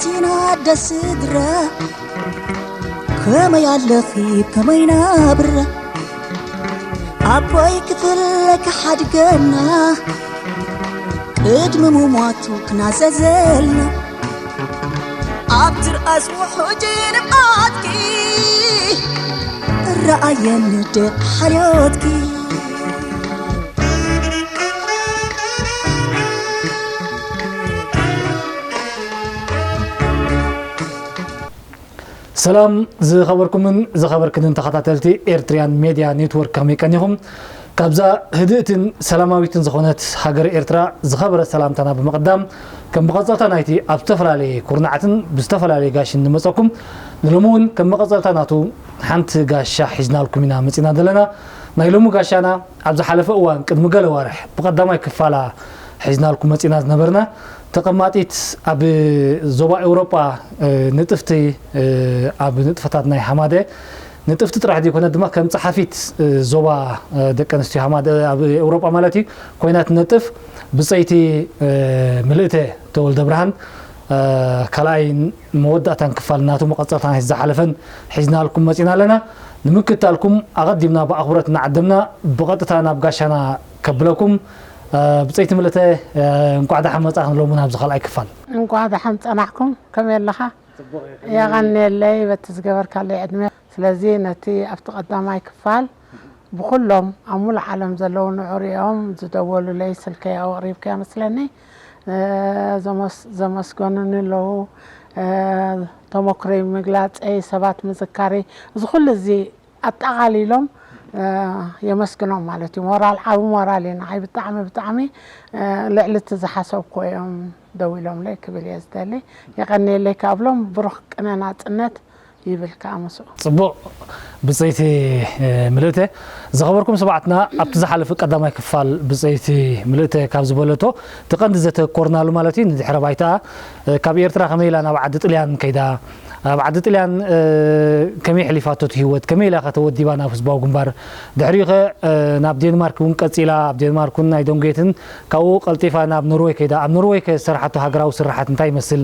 ቲና ደስድራ ከመይ ኣለኺ ከመይ ናብራ ኣቦይ ክፍለ ክሓድገና ቅድሚ ምሟቱ ክናዘዘልና ኣብ ትርኣስ ውሑጅ ንብዓትኪ ረኣየኒ ደ ሓልዮትኪ ሰላም ዝኸበርኩምን ዝኸበርክንን ተኸታተልቲ ኤርትሪያን ሜድያ ኔትወርክ፣ ከመይ ቀኒኹም? ካብዛ ህድእትን ሰላማዊትን ዝኾነት ሃገር ኤርትራ ዝኸበረ ሰላምታና ብምቕዳም፣ ከም መቐጸልታ ናይቲ ኣብ ዝተፈላለየ ኩርናዓትን ብዝተፈላለየ ጋሽን ንመጸኩም፣ ንሎሚ እውን ከም መቐጸልታ ናቱ ሓንቲ ጋሻ ሒዝናልኩም ኢና መጺና ዘለና። ናይ ሎሚ ጋሻና ኣብ ዝሓለፈ እዋን ቅድሚ ገለ ዋርሕ ብቐዳማይ ክፋላ ሒዝናልኩም መጺና ዝነበርና ተቐማጢት ኣብ ዞባ ኤውሮጳ ንጥፍቲ ኣብ ንጥፈታት ናይ ሃማደ ንጥፍቲ ጥራሕ ዘይኮነ ድማ ከም ጸሓፊት ዞባ ደቂ ኣንስትዮ ሃማደ ኣብ ኤውሮጳ ማለት እዩ ኮይና ትነጥፍ ብጸይቲ ምልእተ ተወልደ ብርሃን ካልኣይ መወዳእታን ክፋል ናቱ መቐጸልታ ናይ ዝሓለፈን ሒዝናልኩም መጺና ኣለና። ንምክትታልኩም ኣቐዲምና ብኣኽብሮት እናዓደምና ብቐጥታ ናብ ጋሻና ከብለኩም። ብጸይቲ ምልእተ እንቋዕ ደሓን መጻእኽን ሎሚ ናብዚ ካልኣይ ክፋል። እንቋዕ ደሓን ጸናሕኩም። ከመይ ኣለኻ? የቐንየለይ በቲ ዝገበርካለይ ዕድመ። ስለዚ ነቲ ኣብቲ ቀዳማይ ክፋል ብኹሎም ኣብ ሙሉእ ዓለም ዘለዉ ንዑ ሪኦም ዝደወሉለይ ስልከይ ኣቕሪብካዮ መስለኒ። ዘመስገኑኒ ኣለዉ። ተመክሮይ ምግላጸይ፣ ሰባት ምዝካረይ፣ እዚ ኩሉ እዚ ኣጠቓሊሎም የመስግኖም ማለት እዩ። ሞራል፣ ዓቢ ሞራል እዩ ንዓይ። ብጣዕሚ ብጣዕሚ ልዕሊ እቲ ዝሓሰብክዎ እዮም ደዊሎምለይ ክብል እየ ዝደሊ። የቐንየለይ ክኣብሎም ብሩኽ ቅነ ናጽነት ይብል ከዓ ምስኡ። ጽቡቕ ብጸይቲ ምልእተ። ዝኸበርኩም ሰማዕትና ኣብቲ ዝሓለፈ ቀዳማይ ክፋል ብጸይቲ ምልእተ ካብ ዝበለቶ እቲ ቀንዲ ዘተኮርናሉ ማለት እዩ ንድሕረ ባይታ ካብ ኤርትራ ከመይ ኢላ ናብ ዓዲ ጥልያን ከይዳ ኣብ ዓዲ ጥልያን ከመይ ኣሕሊፋቶ እቲ ህይወት ከመይ ኢላ ከ ተወዲባ ናብ ህዝባዊ ግንባር ድሕሪኡ ከ ናብ ዴንማርክ እውን ቀጺላ ኣብ ዴንማርክ እውን ናይ ደንጉየትን ካብኡ ቀልጢፋ ናብ ኖርወይ ከይዳ ኣብ ኖርወይ ከ ዝሰርሓቶ ሃገራዊ ስርሓት እንታይ ይመስል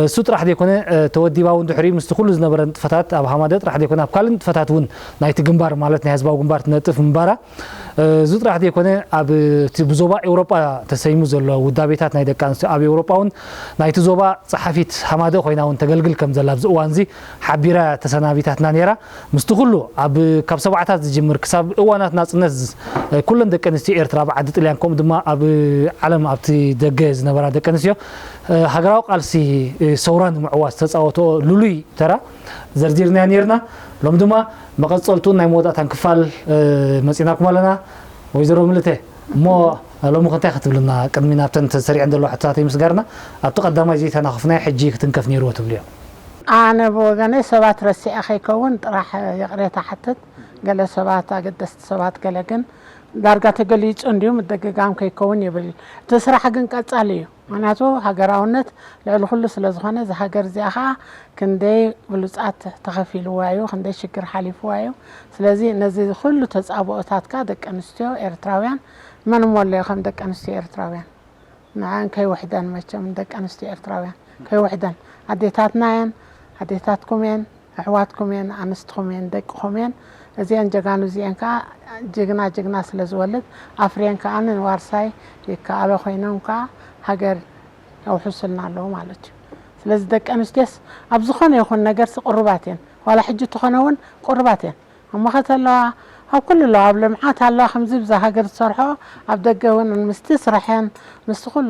እሱ ጥራሕ ዘይኮነ ተወዲባ እውን ድሕሪኡ ምስቲ ኩሉ ዝነበረ ንጥፈታት ኣብ ሃማደ ጥራሕ ዘይኮነ ኣብ ካልእ ንጥፈታት እውን ናይቲ ግንባር ማለት ናይ ህዝባዊ ግንባር ትነጥፍ ምንባራ እዚ ጥራሕ ዘይኮነ ኣብ እቲ ብዞባ ኤውሮጳ ተሰይሙ ዘሎ ውዳቤታት ናይ ደቂ ኣንስትዮ ኣብ ኤውሮጳ እውን ናይቲ ዞባ ጸሓፊት ሃማደ ኮይና እውን ተገልግል ከም ዘላ ኣብዚ እዋን እዚ ሓቢራ ተሰናቢታትና ነይራ። ምስቲ ኩሉ ኣብ ካብ ሰብዓታት ዝጅምር ክሳብ እዋናት ናጽነት ኩለን ደቂ ኣንስትዮ ኤርትራ ኣብ ዓዲ ጥልያን ከምኡ ድማ ኣብ ዓለም ኣብቲ ደገ ዝነበራ ደቂ ኣንስትዮ ሃገራዊ ቃልሲ ሰውራ ንምዕዋት ዝተጻወትኦ ልሉይ ተራ ዘርዚርናዮ ነይርና። ሎሚ ድማ መቐጸልቱን ናይ መወዳእታን ክፋል መጺናኩም ኣለና። ወይዘሮ ምልተ እሞ ሎሚ ከ እንታይ ክትብልና ቅድሚ ናብተን ተሰሪዐን ዘለዋ ሕቶታት ምስጋርና ኣብቲ ቀዳማይ ዘይተናኸፍናዮ ሕጂ ክትንከፍ ነይርዎ ትብልዮ? ኣነ ብወገነይ ሰባት ረሲዐ ከይከውን ጥራሕ ይቕሬታ ሓትት። ገለ ሰባት ኣገደስቲ ሰባት ገለ ግን ዳርጋ ተገሊጹ እንድዩ ምድግጋም ከይከውን ይብል። እቲ ስራሕ ግን ቀጻሊ እዩ። ምኽንያቱ ሃገራውነት ልዕሊ ኩሉ ስለ ዝኾነ እዛ ሃገር እዚኣ ኸዓ ክንደይ ብሉጻት ተኸፊልዋ እዩ፣ ክንደይ ሽግር ሓሊፍዋ እዩ። ስለዚ ነዚ ኩሉ ተጻብኦታት ከኣ ደቂ ኣንስትዮ ኤርትራውያን መን እሞ ኣሎ እዩ ከም ደቂ ኣንስትዮ ኤርትራውያን ንዐን ከይውሕደን መቸም ደቂ ኣንስትዮ ኤርትራውያን ከይውሕደን ኣዴታትና እየን ኣዴታትኩም እየን ኣሕዋትኩም እየን ኣንስትኹም እየን ደቅኹም እየን እዚአን ጀጋኑ እዚአን ከዓ ጅግና ጅግና ስለ ዝወልድ ኣፍርየን ከዓ ንዋርሳይ ይከኣሎ ኮይኖም ከዓ ሃገር የውሕሱልና ኣለዉ ማለት እዩ ስለዚ ደቂ ኣንስትዮስ ኣብ ዝኾነ ይኹን ነገርሲ ቅሩባት እየን ዋላ ሕጂ ተኾነ እውን ቅሩባት እየን ኣብ መኸተ ኣለዋ ኣብ ኩሉ ኣለዋ ኣብ ልምዓት ኣለዋ ከምዚ ብዛ ሃገር ዝሰርሖ ኣብ ደገ እውን ምስቲ ስርሐን ምስቲ ኩሉ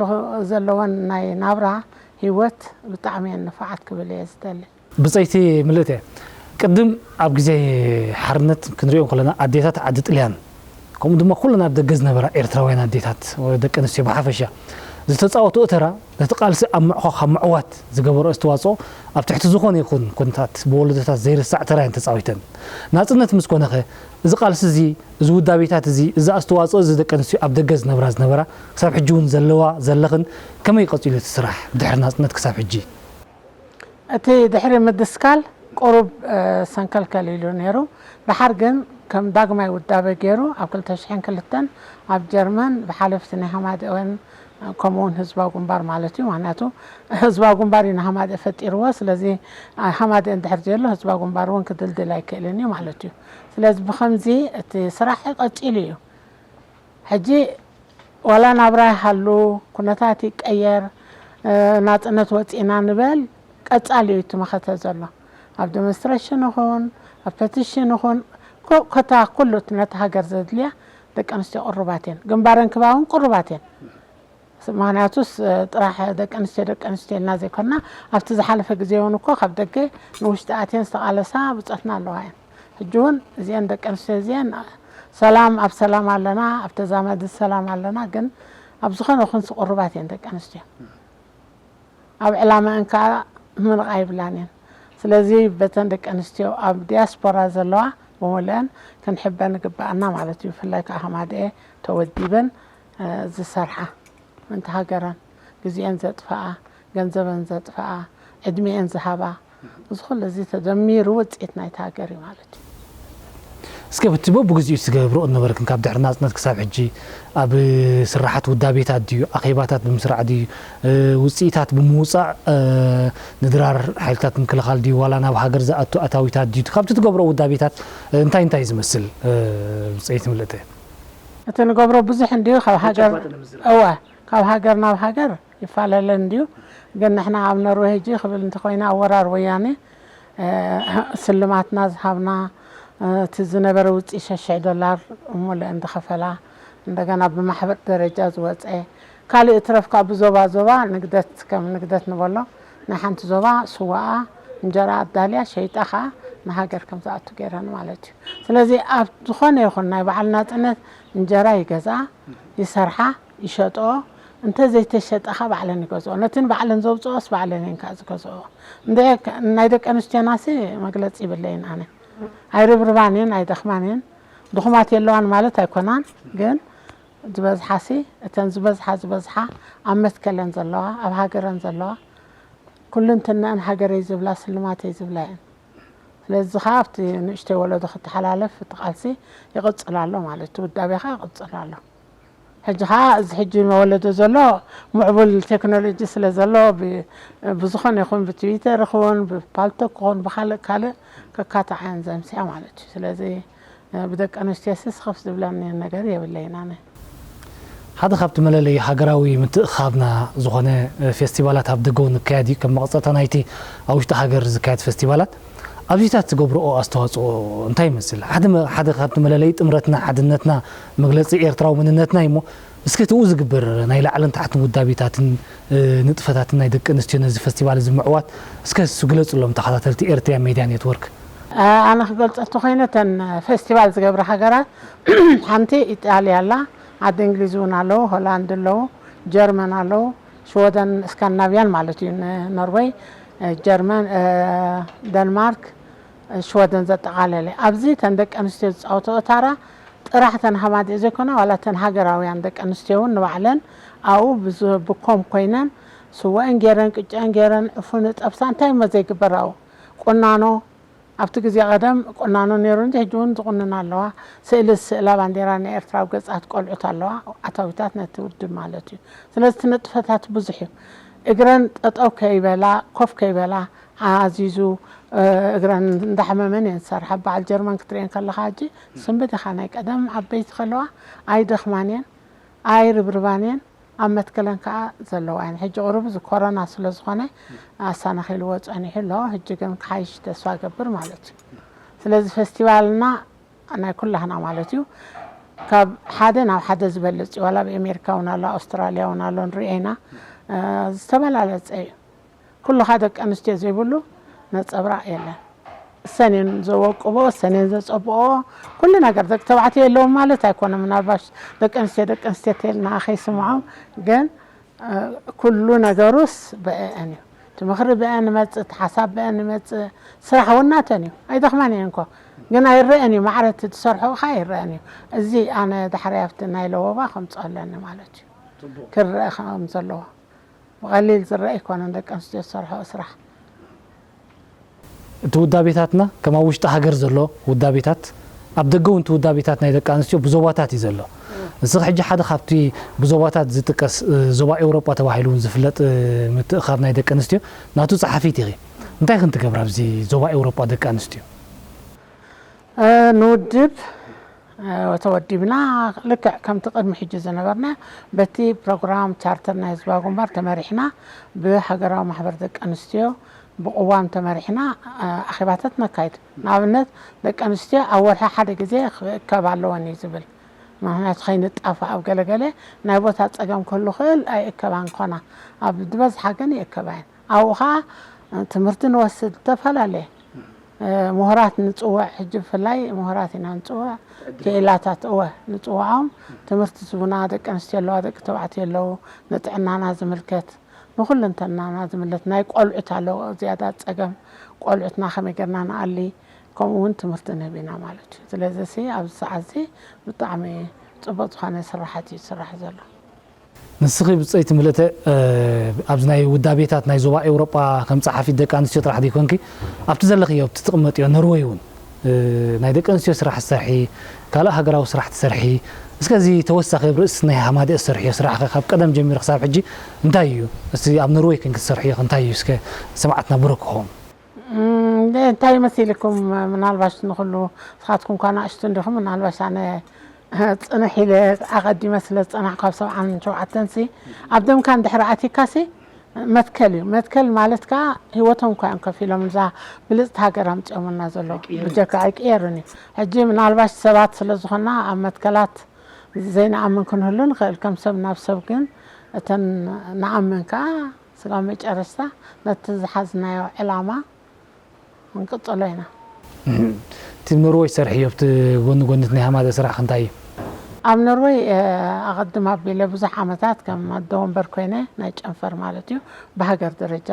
ዘለወን ናይ ናብራ ሂወት ብጣዕሚ እየን ንፉዓት ክብል እየ ዝደሊ። ብጸይቲ ምልእተ፣ ቅድም ኣብ ግዜ ሓርነት ክንሪኦ እንከለና ኣዴታት ዓዲ ጥልያን ከምኡ ድማ ኩለን ኣብ ደገ ዝነበራ ኤርትራውያን ኣዴታት ደቂ ኣንስትዮ ብሓፈሻ ዝተጻወትኦ ተራ ነቲ ቃልሲ ኣብ ምዕኾ ካብ ምዕዋት ዝገበሮ ኣስተዋጽኦ ኣብ ትሕቲ ዝኾነ ይኹን ኩነታት ብወለዶታት ዘይርሳዕ ተራ እየን ተጻዊተን። ናጽነት ምስ ኮነኸ እዚ ቃልሲ እዚ እዚ ውዳቤታት እዚ እዚ ኣስተዋጽኦ እዚ ደቂ ኣንስትዮ ኣብ ደገ ዝነብራ ዝነበራ ክሳብ ሕጂ እውን ዘለዋ ዘለኽን ከመይ ቀጺሉ እቲ ስራሕ ብድሕሪ ናጽነት ክሳብ ሕጂ? እቲ ድሕሪ ምድስካል ቁሩብ ሰንከልከል ኢሉ ነይሩ። ደሓር ግን ከም ዳግማይ ውዳበ ገይሩ ኣብ ክልተ ሽሕን ክልተን ኣብ ጀርመን ብሓለፍቲ ናይ ሃማደኤን ከምኡ እውን ህዝባዊ ግንባር ማለት እዩ። ምክንያቱ ህዝባዊ ግንባር እዩ ንሃማደኤ ፈጢርዎ። ስለዚ ሃማደኤ እንድሕር ዘየሎ ህዝባዊ ግንባር እውን ክድልድል ኣይክእልን እዩ ማለት እዩ። ስለዚ ብኸምዚ እቲ ስራሕ ቀፂሉ እዩ። ሕጂ ዋላ ናብራ ይሃሉ፣ ኩነታት ይቀየር፣ ናፅነት ወፂእና ንበል፣ ቀፃሊ እዩ እቲ መኸተ ዘሎ። ኣብ ዴሞንስትሬሽን ይኹን ኣብ ፔቲሽን ይኹን ኮታ ኩሉ ነቲ ሃገር ዘድልያ ደቂ ኣንስትዮ ቅሩባት እየን። ግንባረን ክባውን ቅሩባት እየን። ምክንያቱስ ጥራሕ ደቂ ኣንስትዮ ደቂ ኣንስትዮ ኢልና ዘይኮና፣ ኣብቲ ዝሓለፈ ግዜ እውን እኮ ካብ ደገ ንውሽጢ ኣትየን ዝተቓለሳ ብፆትና ኣለዋ እየን። ሕጂ እውን እዚአን ደቂ ኣንስትዮ እዚአን ሰላም ኣብ ሰላም ኣለና፣ ኣብ ተዛማዲ ሰላም ኣለና። ግን ኣብ ዝኾነ ይኹን ስቁሩባት እየን ደቂ ኣንስትዮ። ኣብ ዕላማአን ከዓ ምንቓ ይብላን እየን። ስለዚ በተን ደቂ ኣንስትዮ ኣብ ዲያስፖራ ዘለዋ ብምልአን ክንሕበን ይግባኣና ማለት እዩ። ብፍላይ ከዓ ሃማደኤ ተወዲበን ዝሰርሓ ምእንቲ ሃገረን ግዜአን ዘጥፍኣ፣ ገንዘበን ዘጥፍኣ፣ ዕድሜአን ዝሃባ፣ እዚ ኩሉ እዚ ተደሚሩ ውፅኢት ናይቲ ሃገር እዩ ማለት እዩ። እስከ ብቲ በብግዚኡ ትገብርኦ ዝነበርክን ካብ ድሕሪ ናፅነት ክሳብ ሕጂ ኣብ ስራሓት ውዳቤታት ድዩ ኣኼባታት ብምስራዕ ድዩ ውፅኢታት ብምውፃእ ንድራር ሓይልታት ምክልኻል ድዩ ዋላ ናብ ሃገር ዝኣቱ ኣታዊታት ድዩ ካብቲ ትገብርኦ ውዳቤታት እንታይ እንታይ ዝመስል ብፀይቲ ምልእተ እቲ ንገብሮ ብዙሕ እንድዩ ካብ ሃገር እወ ካብ ሃገር ናብ ሃገር ይፈላለ እንድዩ። ግን ንሕና ኣብ ኖርወይ ሕጂ ክብል እንተኾይና ኣብ ወራር ወያነ ስልማትና ዝሃብና እቲ ዝነበረ ውፅኢት ሸሽሕ ዶላር ሙሉአን ዝኸፈላ እንደገና ብማሕበር ደረጃ ዝወፀ ካልእ እትረፍ ከዓ ብዞባ ዞባ ንግደት ከም ንግደት ንበሎ ናይ ሓንቲ ዞባ ስዋኣ እንጀራ ኣዳልያ ሸይጣ ከዓ ንሃገር ከም ዝኣቱ ገይረን ማለት እዩ። ስለዚ ኣብ ዝኾነ ይኹን ናይ በዓል ናፅነት እንጀራ ይገዝኣ ይሰርሓ ይሸጥኦ እንተ ዘይተሸጠ ከ ባዕለን ይገዝኦ ነትን ባዕለን ዘውፅኦስ ባዕለን እየን ከዓ ዝገዝኦ ናይ ደቂ ኣንስትዮናሲ መግለፂ ይብለይን ኣነ ኣይርብርባን እየን ኣይደኽማን እየን ድኹማት የለዋን ማለት ኣይኮናን ግን ዝበዝሓሲ እተን ዝበዝሓ ዝበዝሓ ኣብ መትከለን ዘለዋ ኣብ ሃገረን ዘለዋ ኩልንትነአን ሃገረይ ዝብላ ስልማተይ ዝብላ እየን ስለዚ ከዓ ኣብቲ ንእሽተይ ወለዶ ክተሓላለፍ እቲ ቃልሲ ይቕፅል ኣሎ ማለት እቲ ውዳቤ ከዓ ይቕፅል ኣሎ ሕጂ ከዓ እዚ ሕጂ መወለዶ ዘሎ ምዕቡል ቴክኖሎጂ ስለ ዘሎ ብዝኾነ ይኹን ብትዊተር ይኹን ብፓልቶክ ይኹን ብካልእ ካልእ ከካትዓን ዘምስያ ማለት እዩ ስለዚ ብደቂ ኣንስትዮ ስስኸፍ ዝብለኒ ነገር የብለይን ኣነ። ሓደ ካብቲ መለለይ ሃገራዊ ምትእኻብና ዝኾነ ፌስቲቫላት ኣብ ደገ እውን ይካየድ እዩ። ከም መቐፀልታ ናይቲ ኣብ ውሽጢ ሃገር ዝካየድ ፌስቲቫላት ኣብዚታት ትገብርኦ ኣስተዋፅኦ እንታይ ይመስል? ሓደ መ- ሓደ ካብቲ መለለይ ጥምረትና ሓድነትና መግለፂ ኤርትራዊ መንነትና እዩ እሞ እስከ ትኡ ዝግበር ናይ ላዕልን ታሕትን ውዳቤታትን ንጥፈታትን ናይ ደቂ ኣንስትዮ ነዚ ፌስቲቫል እዚ ምዕዋት እስከ እሱ ግለፅሎም ተኸታተልቲ ኤርትሪያ ሜድያ ኔትወርክ። ኣነ ክገልፀ እንተኮይነ እተን ፌስቲቫል ዝገብራ ሃገራት ሓንቲ ኢጣልያ ኣላ፣ ዓዲ እንግሊዝ እውን ኣለዉ፣ ሆላንድ ኣለዉ፣ ጀርመን ኣለዉ፣ ሽወደን ስካንዲናቭያን ማለት እዩ፣ ኖርወይ፣ ጀርመን፣ ደንማርክ፣ ሽወደን ዘጠቓለለ። ኣብዚ እተን ደቂ ኣንስትዮ ዝፃወትኦ ታራ ጥራሕ እተን ሃማደኤ ዘይኮና ዋላ እተን ሃገራውያን ደቂ ኣንስትዮ እውን ንባዕለን ኣብኡ ብኮም ኮይነን ስወአን ገይረን ቅጨአን ገይረን ዕፉን ጠብሳ እንታይ እሞ ዘይግበር ኣብኡ ቁናኖ ኣብቲ ግዜ ቀደም ቁናኖ ነይሩ እንጂ ሕጂ እውን ዝቁንና ኣለዋ ስእሊ ዝስእላ ባንዴራ ናይ ኤርትራ ኣብ ገፃት ቆልዑት ኣለዋ ኣታዊታት ነቲ ውድብ ማለት እዩ ስለዚ እቲ ንጥፈታት ብዙሕ እዩ እግረን ጠጠው ከይበላ ኮፍ ከይበላ ኣዚዙ እግረን እንዳሕመመን እየን ዝሰርሓ። በዓል ጀርመን ክትርእየን ከለኻ ሕጂ ስንብድ ኢኻ። ናይ ቀደም ዓበይቲ ከለዋ ኣይደኽማን እየን ኣይርብርባን እየን ኣብ መትከለን ከዓ ዘለዋ እየን። ሕጂ ቁሩብ እዚ ኮሮና ስለ ዝኾነ ኣሳናኺልዎ ፀኒሑ ኣሎ። ሕጂ ግን ክሓይሽ ተስፋ እገብር ማለት እዩ። ስለዚ ፌስቲቫልና ናይ ኩላህና ማለት እዩ ካብ ሓደ ናብ ሓደ ዝበልፅ እዩ። ዋላ ኣብ ኣሜሪካ እውን ኣሎ ኣውስትራልያ እውን ኣሎ ንሪኦ ኢና። ዝተበላለፀ እዩ። ኩሉ ከዓ ደቂ ኣንስትዮ ዘይብሉ ነፀብራቕ የለን። እሰን እየን ዘወቅቦ፣ እሰን እየን ዘፀብኦ። ኩሉ ነገር ደቂ ተባዕትዮ የለዎም ማለት ኣይኮነ። ምናልባሽ ደቂ ኣንስትዮ ደቂ ኣንስትዮ ተልና ከይስምዖም ግን ኩሉ ነገሩስ ብአን እዩ። እቲ ምኽሪ ብአን ይመፅእ፣ እቲ ሓሳብ ብአን ይመፅእ። ስራሕ እውን ናተን እዩ። ኣይደኽማን እየን እኮ ግን ኣይረአን እዩ። ማዕረ እቲ ዝሰርሕኦ ከዓ ኣይረአን እዩ። እዚ ኣነ ዳሕራይ ኣብቲ ናይ ለወባ ከምፅኦ ኣለኒ ማለት እዩ። ክረአ ከም ዘለዎ። ብቐሊል ዝረአ ኣይኮነን ደቂ ኣንስትዮ ዝሰርሕኦ ስራሕ። እቲ ውዳቤታትና ከም ኣብ ውሽጢ ሃገር ዘሎ ውዳቤታት ኣብ ደገ እውን እቲ ውዳቤታት ናይ ደቂ ኣንስትዮ ብዞባታት እዩ ዘሎ። ንስኺ ሕጂ ሓደ ካብቲ ብዞባታት ዝጥቀስ እ፣ ዞባ ኤውሮጳ ተባሂሉ እውን ዝፍለጥ እ፣ ምትእኻብ ናይ ደቂ ኣንስትዮ ናቱ ጸሓፊት ኢኺ። እንታይ ክንትገብር ኣብዚ ዞባ ኤውሮጳ ደቂ ኣንስትዮ? እ፣ ንውድብ እ፣ ተወዲብና ልክዕ ከምቲ ቅድሚ ሕጂ ዝነበርና በቲ ፕሮግራም ቻርተር ናይ ህዝባዊ ግንባር ተመሪሕና ብሃገራዊ ማሕበር ደቂ ኣንስትዮ ብቅዋም ተመሪሕና እ፣ ኣኼባታት ነካይድ። ንኣብነት ደቂ ኣንስትዮ ኣብ ወርሒ ሓደ ግዜ ክእከብ ኣለወን እዩ ዝብል። ምክንያቱ ከይንጣፋ ኣብ ገለገለ ናይ ቦታ ፀገም ክህሉ ክእል ኣይእከባን ኮና ኣብ ዝበዝሓ ግን ይእከባ እየን። ኣብኡ ከዓ ትምህርቲ ንወስድ ዝተፈላለየ ምሁራት ንፅውዕ ሕጂ ብፍላይ ምሁራት ኢና ንፅውዕ ክኢላታት እወ ንፅውዖም ትምህርቲ ዝቡና ደቂ ኣንስትዮ ኣለዋ ደቂ ተባዕትዮ ኣለዉ ንጥዕናና ዝምልከት ንኩልንተናና ዝምለት ናይ ቆልዑት ኣለዉ ዝያዳ ፀገም ቆልዑትና ከመይ ገርና ንኣሊ ከምኡ እውን ትምህርቲ ንህብ ኢና ማለት እዩ ስለዚ ሲ ኣብዚ ሰዓት እዚ ብጣዕሚ ፅቡቅ ዝኮነ ስራሓት እዩ ዝስራሕ ዘሎ ንስኺ ብፀይቲ ምልእተ ኣብዚ ናይ ውዳቤታት ናይ ዞባ ኤውሮጳ ከም ፀሓፊት ደቂ ኣንስትዮ ጥራሕ ዘይኮንኪ ኣብቲ ዘለኽዮ ኣብቲ ትቕመጥዮ ኖርወይ እውን ናይ ደቂ ኣንስትዮ ስራሕ ትሰርሒ ካልእ ሃገራዊ ስራሕ ትሰርሒ እስከ እዚ ተወሳኺ ኣብ ርእሲ ናይ ሃማደእ ዝሰርሕዮ ስራሕ ከ ካብ ቀደም ጀሚሩ ክሳብ ሕጂ እንታይ እዩ እስቲ ኣብ ኖርወይ ኮንኪ ትሰርሕዮ ከ እንታይ እዩ እስከ ሰማዕትና ብሩክ ክኸውን እንታይ መሲልኩም ምናልባሽ ንኩሉ ስኻትኩም ኳ ናእሽቱ እንዲኹም ምናልባሽ ኣነ ፅንሕ ኢለ ኣቐዲመ ስለ ዝፀናሕኩ ኣብ ሰብዓን ሸውዓተን ሲ ኣብ ደምካ እንድሕር ኣቲካ ሲ መትከል እዩ መትከል ማለት ከዓ ህይወቶም እኳ እዮም ከፊሎም እዛ ብልፅቲ ሃገር ኣምፅኦምና ዘለዉ ብጀካ ኣይቅየርን እዩ ሕጂ ምናልባሽ ሰባት ስለ ዝኾና ኣብ መትከላት ዘይንኣምን ክንህሉ ንኽእል ከም ሰብ ናብ ሰብ ግን እተን ንኣምን ከዓ ስጋብ መጨረሽታ ነቲ ዝሓዝናዮ ዕላማ ክንቅጽሎ ኢና። እቲ ኖርወይ ሰርሕዮ ኣብቲ ጎኒ ጎኒ እቲ ናይ ሃማደ ስራሕ ክንታይ እዩ? ኣብ ኖርወይ ኣቐድም ኣቢለ ብዙሕ ዓመታት ከም ኣደ ወንበር ኮይነ ናይ ጨንፈር ማለት እዩ ብሃገር ደረጃ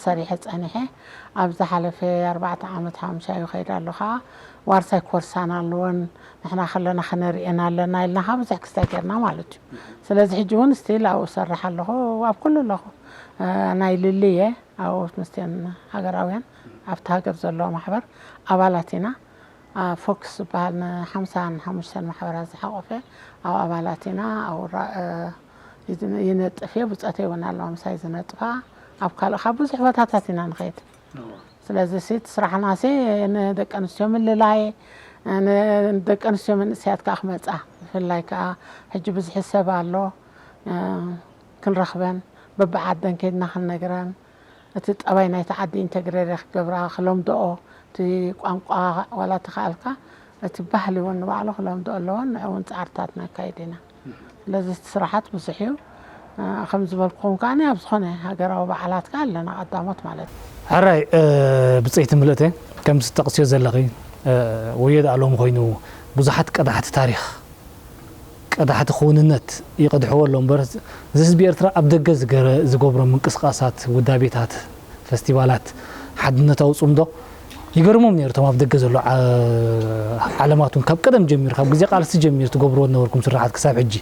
ሰሪሐ ጸኒሐ ኣብ ዝሓለፈ ኣርባዕተ ዓመት ሓሙሻይ ይኸይድ ኣሎ ከዓ ዋርሳይ ኮርሳን ኣለወን ንሕና ከለና ክነርእየን ኣለና ኢልና ከዓ ብዙሕ ክስታይ ገርና ማለት እዩ ስለዚ ሕጂ እውን ስቲል ኣብኡ እሰርሕ ኣለኹ ኣብ ኩሉ ኣለኹ ናይ ልሊ እየ ኣብኡ ምስቲን ሃገራውያን ኣብቲ ሃገር ዘለዎ ማሕበር ኣባላት ኢና። ፎክስ ዝበሃል ንሓምሳን ሓሙሽተን ማሕበራት ዝሓቆፈ ኣብ ኣባላት ኢና። ኣብኡ ይነጥፍ እየ። ብፀተይ እውን ኣለዋ ምሳይ ዝነጥፋ። ኣብ ካልእ ካብ ብዙሕ ቦታታት ኢና ንኸይድ። ስለዚ ሲ እቲ ስራሕና ሲ ንደቂ ኣንስትዮ ምልላይ፣ ንደቂ ኣንስትዮ መንእሰያት ከዓ ክመፃ ብፍላይ ከዓ ሕጂ ብዝሒ ሰብ ኣሎ ክንረኽበን በብዓደን ከይድና ክንነግረን እቲ ጠባይ ናይቲ ዓዲ ኢንተግሬሬ ክገብራ ክለምድኦ እቲ ቋንቋ ዋላ ተኸኣልካ እቲ ባህሊ እውን ንባዕሉ ክለምድኦ ኣለዎን ንዑ እውን ፃዕርታት ነካይድ ኢና ስለዚ እቲ ስራሓት ብዙሕ እዩ ከም ዝበልኩኹም ከዓ ኣብ ዝኾነ ሃገራዊ በዓላት ከዓ ኣለና ቀዳሞት ማለት እዩ ሕራይ ብፀይቲ ምልእተ ከምዚ ትጠቕስዮ ዘለኺ ወዮ ደኣ ሎም ኮይኑ ብዙሓት ቀዳሕቲ ታሪኽ ቀዳሕቲ ክውንነት ይቐድሕዎ ኣሎ እምበር እዚ ህዝቢ ኤርትራ ኣብ ደገ ዝገብሮ ምንቅስቃሳት ውዳቤታት ፈስቲቫላት ሓድነታዊ ፅምዶ ይገርሞም ነይሩ እቶም ኣብ ደገ ዘሎ ዓለማት እውን ካብ ቀደም ጀሚሩ ካብ ግዜ ቃልሲ ጀሚሩ ትገብርዎ ዝነበርኩም ስራሓት ክሳብ ሕጂ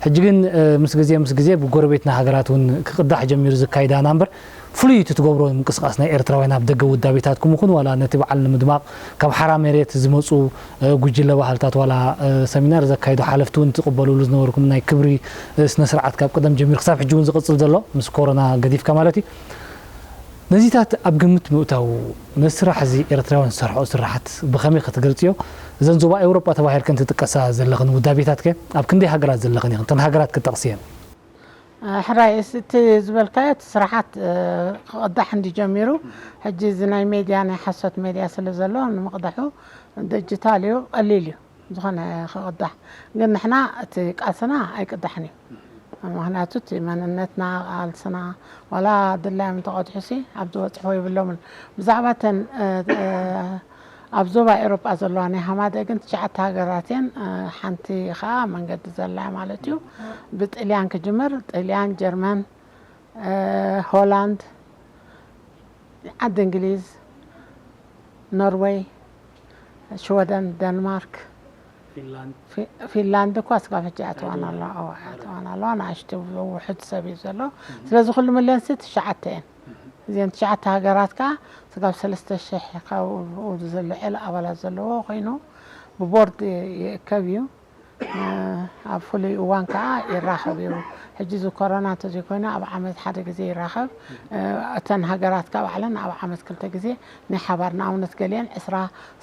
ሕጂ ግን ምስ ግዜ ምስ ግዜ ብጎረቤትና ሃገራት እውን ክቅዳሕ ጀሚሩ ዝካይዳና እምበር ፍሉይ እቲ ትገብሮ ምንቅስቃስ ናይ ኤርትራውያን ኣብ ደገ ውዳቤታትኩም ይኹን ዋላ ነቲ በዓል ንምድማቕ ካብ ሓራ መሬት ዝመፁ ጉጅለ ባህልታት ዋላ ሰሚናር ዘካይዱ ሓለፍቲ እውን ትቕበልሉ ዝነበርኩም ናይ ክብሪ ስነ ስርዓት ካብ ቀደም ጀሚሩ ክሳብ ሕጂ እውን ዝቕፅል ዘሎ ምስ ኮሮና ገዲፍካ ማለት እዩ ነዚታት ኣብ ግምት ምእታው ነዚ ስራሕ እዚ ኤርትራውያን ዝሰርሕኦ ስራሓት ብኸመይ ክትገልፅዮ እዘን ዞባ ኤውሮጳ ተባሂልከን ትጥቀሳ ዘለኽን ውዳቤታትከ ኣብ ክንደይ ሃገራት ዘለኽን ኢኽን እተን ሃገራት ክትጠቕስየን ሕራይ እስቲ ዝበልካዮ እቲ ስራሓት ክቕዳሕ እንዲ ጀሚሩ ሕጂ እዚ ናይ ሜድያ ናይ ሓሶት ሜድያ ስለ ዘሎ ንምቕዳሑ ድጅታል እዩ ቀሊል እዩ ዝኾነ ክቕዳሕ ግን ንሕና እቲ ቃልስና ኣይቅዳሕን እዩ ምክንያቱ እቲ መንነትና ቃልስና ዋላ ድላዮም ተቐድሑ ሲ ኣብ ዝበፅሕዎ ይብሎምን ብዛዕባ ተን ኣብ ዞባ ኤውሮጳ ዘለዋ ናይ ሃማደ ግን ትሽዓተ ሃገራት እየን ሓንቲ ከዓ መንገዲ ዘላ ማለት እዩ ብጥልያን ክጅምር ጥልያን ጀርመን ሆላንድ ዓዲ እንግሊዝ ኖርወይ ሽወደን ደንማርክ ፊንላንድ እኳ ስጋብ ሕጂ ኣተዋና ኣለዋ ኣተዋና ኣለዋ ንኣሽቱ ውሑድ ሰብ እዩ ዘሎ ስለዚ ኩሉ ምልዮንሲ ትሽዓተ እየን እዚአን ትሽዓተ ሃገራት ከዓ ስጋብ ሰለስተ ሽሕ ካብኡ ዝልዕል ኣባላት ዘለዎ ኮይኑ ብቦርድ ይእከብ እዩ ኣብ ፍሉይ እዋን ከዓ ይራኸብ እዩ። ሕጂ እዚ ኮሮና እንተዘይኮይኑ ኣብ ዓመት ሓደ ግዜ ይራኸብ። እተን ሃገራት ከዓ ባዕለን ኣብ ዓመት ክልተ ግዜ ናይ ሓባር፣ ንኣብነት ገሊአን ዕስራ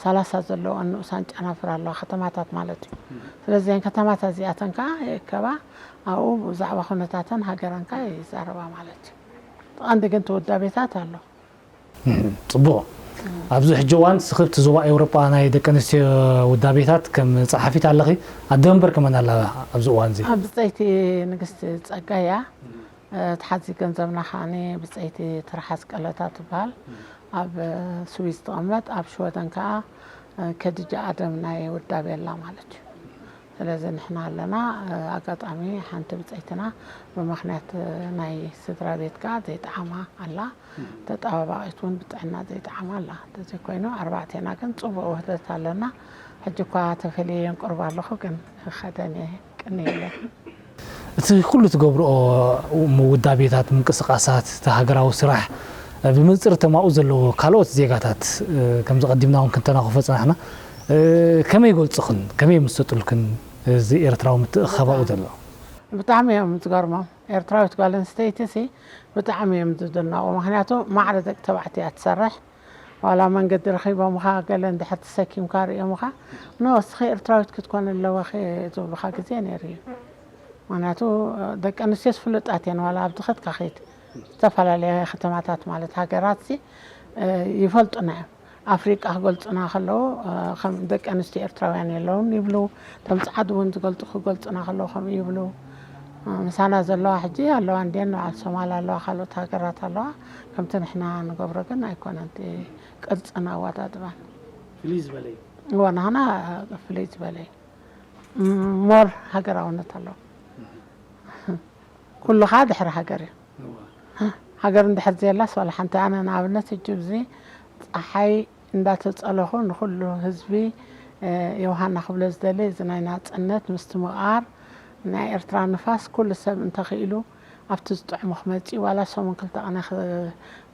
ሰላሳ ዘለዎን ንኡሳን ጨናፍር ኣለዋ፣ ከተማታት ማለት እዩ። ስለዚ እዘን ከተማታት እዚኣተን ከዓ ይእከባ፣ ኣብኡ ብዛዕባ ኩነታተን ሃገረን ከዓ ይዛረባ ማለት እዩ። ቀንዲ ግን እቲ ውዳቤታት ኣሎ። ጽቡቕ። ኣብዚ ሕጂ እዋን ስኽብቲ ዞባ ኤውሮጳ ናይ ደቂ ኣንስትዮ ውዳቤታት ከም ጸሓፊት ኣለኺ። ኣደ መንበር ከመን ኣላ ኣብዚ እዋን እዚ? ኣብ ብጸይቲ ንግስቲ ጸጋያ፣ እቲ ሓዚ ገንዘብና ከዓኒ ብጸይቲ ትርሓስ ቀለታ ትበሃል። ኣብ ስዊዝ ትቕመጥ፣ ኣብ ሽወደን ከኣ ከድጃ ኣደም ናይ ውዳቤ ኣላ ማለት እዩ። ስለዚ ንሕና ኣለና። ኣጋጣሚ ሓንቲ ብጸይትና ብምኽንያት ናይ ስድራ ቤት ከኣ ዘይጠዓማ ኣላ። ተጣባባቒት እውን ብጥዕና ዘይጠዓማ ኣላ። እንተዘይኮይኑ ኣርባዕቴና ግን ጽቡቕ ውህደት ኣለና። ሕጂ እኳ ተፈልየ የንቁርባ ኣለኹ፣ ግን ክኸደን እየ። ቅንየለይ። እቲ ኩሉ ትገብርኦ ውዳቤታት፣ ምንቅስቃሳት፣ እቲ ሃገራዊ ስራሕ ብመንጽር እቶም ኣብኡ ዘለዉ ካልኦት ዜጋታት ከምዚ ቀዲምና እውን ክንተናኸፎ ጸናሕና፣ ከመይ ይገልጹኽን ከመይ ይምሰጡልክን እዚ ኤርትራዊ ምትእኽኻብ ኣብኡ ዘሎ? ብጣዕሚ እዮም ዝገርሞም። ኤርትራዊት ጓል ኣንስተይቲ ሲ ብጣዕሚ እዮም ዝድነቑ። ምኽንያቱ ማዕረ ደቂ ተባዕትዮ እያ ትሰርሕ። ዋላ መንገዲ ረኺቦምኻ ገለ እንድሕር ተሰኪምካ ርእዮምኻ፣ ኖ እስኺ ኤርትራዊት ክትኮኒ ኣለወኺ ዝብሉኻ ግዜ ነይሩ እዩ። ምኽንያቱ ደቂ ኣንስትዮስ ፍሉጣት እየን፣ ዋላ ኣብ ዝኸድካ ኺድ ዝተፈላለያ ከተማታት ማለት ሃገራት ሲ ይፈልጡና እዮም። ኣፍሪቃ ክገልጹና ከለዉ ከም ደቂ ኣንስትዮ ኤርትራውያን የለውን ይብሉ። እቶም ጻዓዱ እውን ዝገልጹ ክገልጹና ከለዉ ከምኡ ይብሉ። ምሳና ዘለዋ ሕጂ ኣለዋ እንድየን፣ በዓል ሶማል ኣለዋ፣ ካልኦት ሃገራት ኣለዋ። ከምቲ ንሕና ንገብሮ ግን ኣይኮነን እቲ ቅርጽን ኣወዳድባን። ፍልይ ዝበለ እዩ። እወ ናህና ፍልይ ዝበለ እዩ። ሞር ሃገራውነት ኣለዎ። ኩሉ ከዓ ድሕሪ ሃገር እዩ። ሃገር እንድሕር ዘየላስ ዋላ ሓንቲ። ኣነ ንኣብነት ሕጂ ብዚ ፀሓይ እንዳተፀለኹ ንኩሉ ህዝቢ ዮሃና ክብሎ ዝደሊ እዚ ናይ ናፅነት ምስትምቓር ናይ ኤርትራ ንፋስ ኩሉ ሰብ እንተኽኢሉ ኣብቲ ዝጥዕሞ ክመፅእ ዋላ ሰሙን ክልተ ቀነ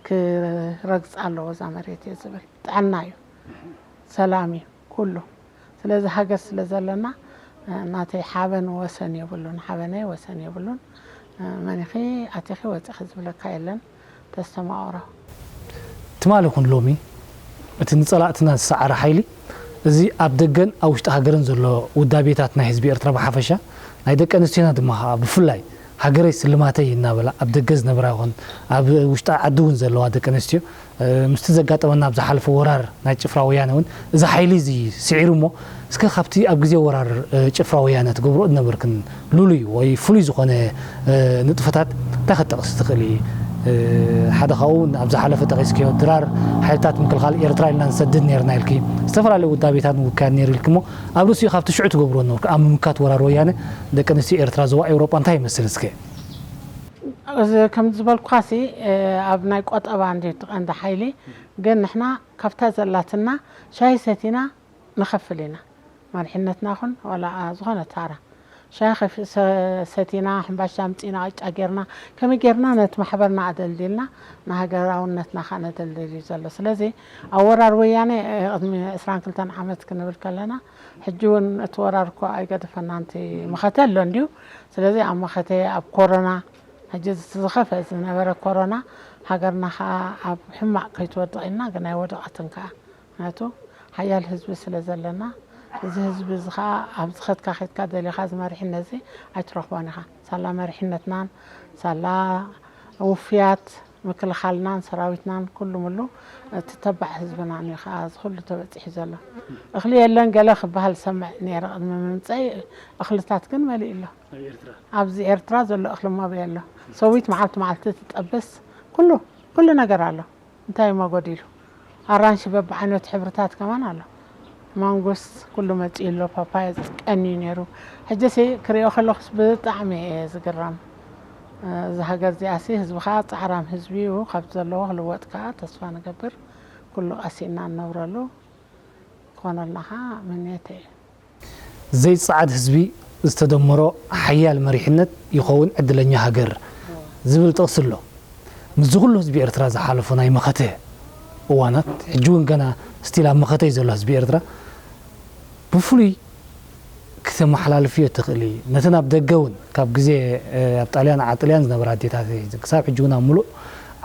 ክረግፅ ኣለዎ እዛ መሬት እየ ዝብል። ጥዕና እዩ፣ ሰላም እዩ ኩሉ። ስለዚ ሃገር ስለ ዘለና ናተይ ሓበን ወሰን የብሉን፣ ሓበነይ ወሰን የብሉን። መኒኺ ኣቲኺ ወፂኺ ዝብለካ የለን። ተስተማቕሮ። ትማሊ ይኹን ሎሚ እቲ ንጸላእትና ዝሰዓረ ሓይሊ፣ እዚ ኣብ ደገን ኣብ ውሽጢ ሃገርን ዘሎ ውዳቤታት ናይ ህዝቢ ኤርትራ ብሓፈሻ፣ ናይ ደቂ ኣንስትዮና ድማ ከኣ ብፍላይ፣ ሃገረይ ስልማተይ እናበላ ኣብ ደገ ዝነብራ ይኹን ኣብ ውሽጢ ዓዲ እውን ዘለዋ ደቂ ኣንስትዮ ምስቲ ዘጋጠመና ኣብ ዝሓለፈ ወራር ናይ ጭፍራ ወያነ እውን እዚ ሓይሊ እዚ ስዒሩ እሞ እስከ ካብቲ ኣብ ግዜ ወራር ጭፍራ ወያነ ትገብርኦ ዝነበርክን ልሉይ ወይ ፍሉይ ዝኾነ ንጥፈታት እንታይ ክትጠቕሲ ትኽእሊ? ሓደ ካብኡ ኣብ ዝሓለፈ ጠቒስክዮ ድራር ሓይልታት ምክልኻል ኤርትራ ኢልና ንሰድድ ነይርና ኢልኪ፣ ዝተፈላለዩ ውዳቤታት ምውካያት ነይሩ ኢልኪ እሞ ኣብ ርእሲኡ ካብቲ ሽዑ ትገብርዎ ዝነበርኩ ኣብ ምምካት ወራር ወያነ ደቂ ኣንስትዮ ኤርትራ ዞባ ኤውሮጳ እንታይ ይመስል እስከ? እዚ ከም ዝበልኩኻሲ ኣብ ናይ ቆጠባ እንዲ ቀንዲ ሓይሊ ግን ንሕና ካብታ ዘላትና ሻሂ ሰቲና ንኸፍል ኢና። መሪሕነትና ኹን ዋላ ዝኾነ ታራ ሻሂ ሰቲና ሕምባሻ ኣምፂና ቅጫ ጌርና ከመይ ጌርና ነቲ ማሕበርና ኣደልዲልና ንሃገራውነትና ከዓ ነደልድል እዩ ዘሎ። ስለዚ ኣብ ወራር ወያነ ቅድሚ ዕስራን ክልተን ዓመት ክንብል ከለና ሕጂ እውን እቲ ወራር እኮ ኣይገደፈናን እቲ መኸተ ኣሎ እንድዩ። ስለዚ ኣብ መኸተ ኣብ ኮሮና ሕጂ ዝኸፈ ዝነበረ ኮሮና ሃገርና ከዓ ኣብ ሕማቕ ከይትወድቕ ኢልና ግን ኣይወደቐትን ከዓ። ምክንያቱ ሓያል ህዝቢ ስለ ዘለና እዚ ህዝቢ እዚ ከዓ ኣብ ዝኸድካ ከድካ ደሊኻ እዚ መሪሕነት እዚ ኣይትረኽቦን ኢኻ። ሳላ መሪሕነትናን ሳላ ውፍያት ምክልኻልናን ሰራዊትናን ኩሉ ምሉ እቲ ተባዕ ህዝብናን እዩ ከዓ እዚ ኩሉ ተበፂሑ ዘሎ። እኽሊ የለን ገለ ክበሃል ዝሰምዕ ነይረ ቅድሚ ምምፀይ፣ እኽልታት ግን መሊኡ ኣሎ። ኣብዚ ኤርትራ ዘሎ እኽሊ ማበይ ኣሎ። ሰዊት መዓልቲ መዓልቲ ትጠብስ ኩሉ ኩሉ ነገር ኣሎ። እንታይ እሞ ጎዲሉ? ኣራንሺ በብዓይነቱ ሕብርታት ከማን ኣሎ። ማንጎስ ኩሉ መፂኡ ኣሎ። ፓፓያ ቀንዩ ነይሩ። ሕጂሲ ክሪኦ ከለኹስ ብጣዕሚ እየ ዝግረም። እዚ ሃገር እዚኣሲ ህዝቢ ከዓ ፃዕራም ህዝቢ እዩ። ካብቲ ዘለዎ ክልወጥ ከዓ ተስፋ ንገብር። ኩሉ ቀሲንና ንነብረሉ ክኾነልና ከዓ ምንየተይ እዩ። ዘይጸዓድ ህዝቢ ዝተደመሮ ሓያል መሪሕነት ይኸውን ዕድለኛ ሃገር ዝብል ጥቕሲ ኣሎ። ምስዚ ኩሉ ህዝቢ ኤርትራ ዝሓለፎ ናይ መኸተ እዋናት፣ ሕጂ እውን ገና ስቲል ኣብ መኸተ እዩ ዘሎ ህዝቢ ኤርትራ። ብፍሉይ ክተመሓላልፍዮ ትኽእሊ። ነተን ኣብ ደገ እውን ካብ ግዜ ኣብ ጣልያን ዓጥልያን ዝነበራ ኣዴታት ክሳብ ሕጂ እውን ኣብ ሙሉእ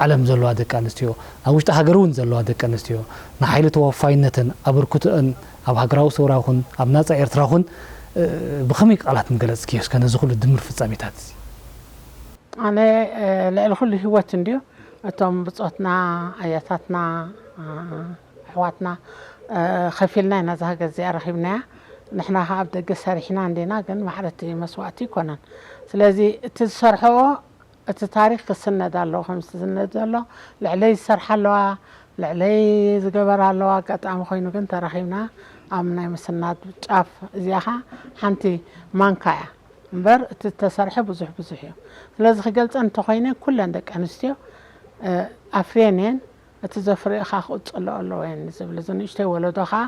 ዓለም ዘለዋ ደቂ ኣንስትዮ፣ ኣብ ውሽጢ ሃገር እውን ዘለዋ ደቂ ኣንስትዮ ንሓይሊ ተወፋይነተን ኣበርክቶአን ኣብ ሃገራዊ ሰውራ ኹን ኣብ ናጻ ኤርትራ ኹን ብኸመይ ቃላት ምገለጽክዮ እስከ ነዚ ኩሉ ድምር ፍጻሜታት እዚ? ኣነ ልዕሊ ኩሉ ህይወት እንድዩ እቶም ብጾትና ኣያታትና ኣሕዋትና ከፊልና ኢና እዛ ሃገር እዚኣ ረኺብናያ። ንሕና ከኣ ኣብ ደገ ሰሪሕና እንዲና ግን ማዕረ እቲ መስዋእቲ ኣይኮነን። ስለዚ እቲ ዝሰርሕኦ እቲ ታሪኽ ክስነድ ኣለዎ ከም ዝስነድ ዘሎ ልዕለይ ዝሰርሓ ኣለዋ ልዕለይ ዝገበራ ኣለዋ ኣጋጣሚ ኮይኑ ግን ተረኺብና ኣብ ናይ ምስናድ ጫፍ እዚኣ ከኣ ሓንቲ ማንካ እያ። እምበር እቲ ዝተሰርሐ ብዙሕ ብዙሕ እዩ። ስለዚ ክገልፀን እንተኾይነ ኩለን ደቂ ኣንስትዮ ኣፍርየን እየን እቲ ዘፍርዮ ከዓ ክቕፅሎ ኣለዎ እየን ዝብል እዚ ንእሽተይ ወለዶ ከዓ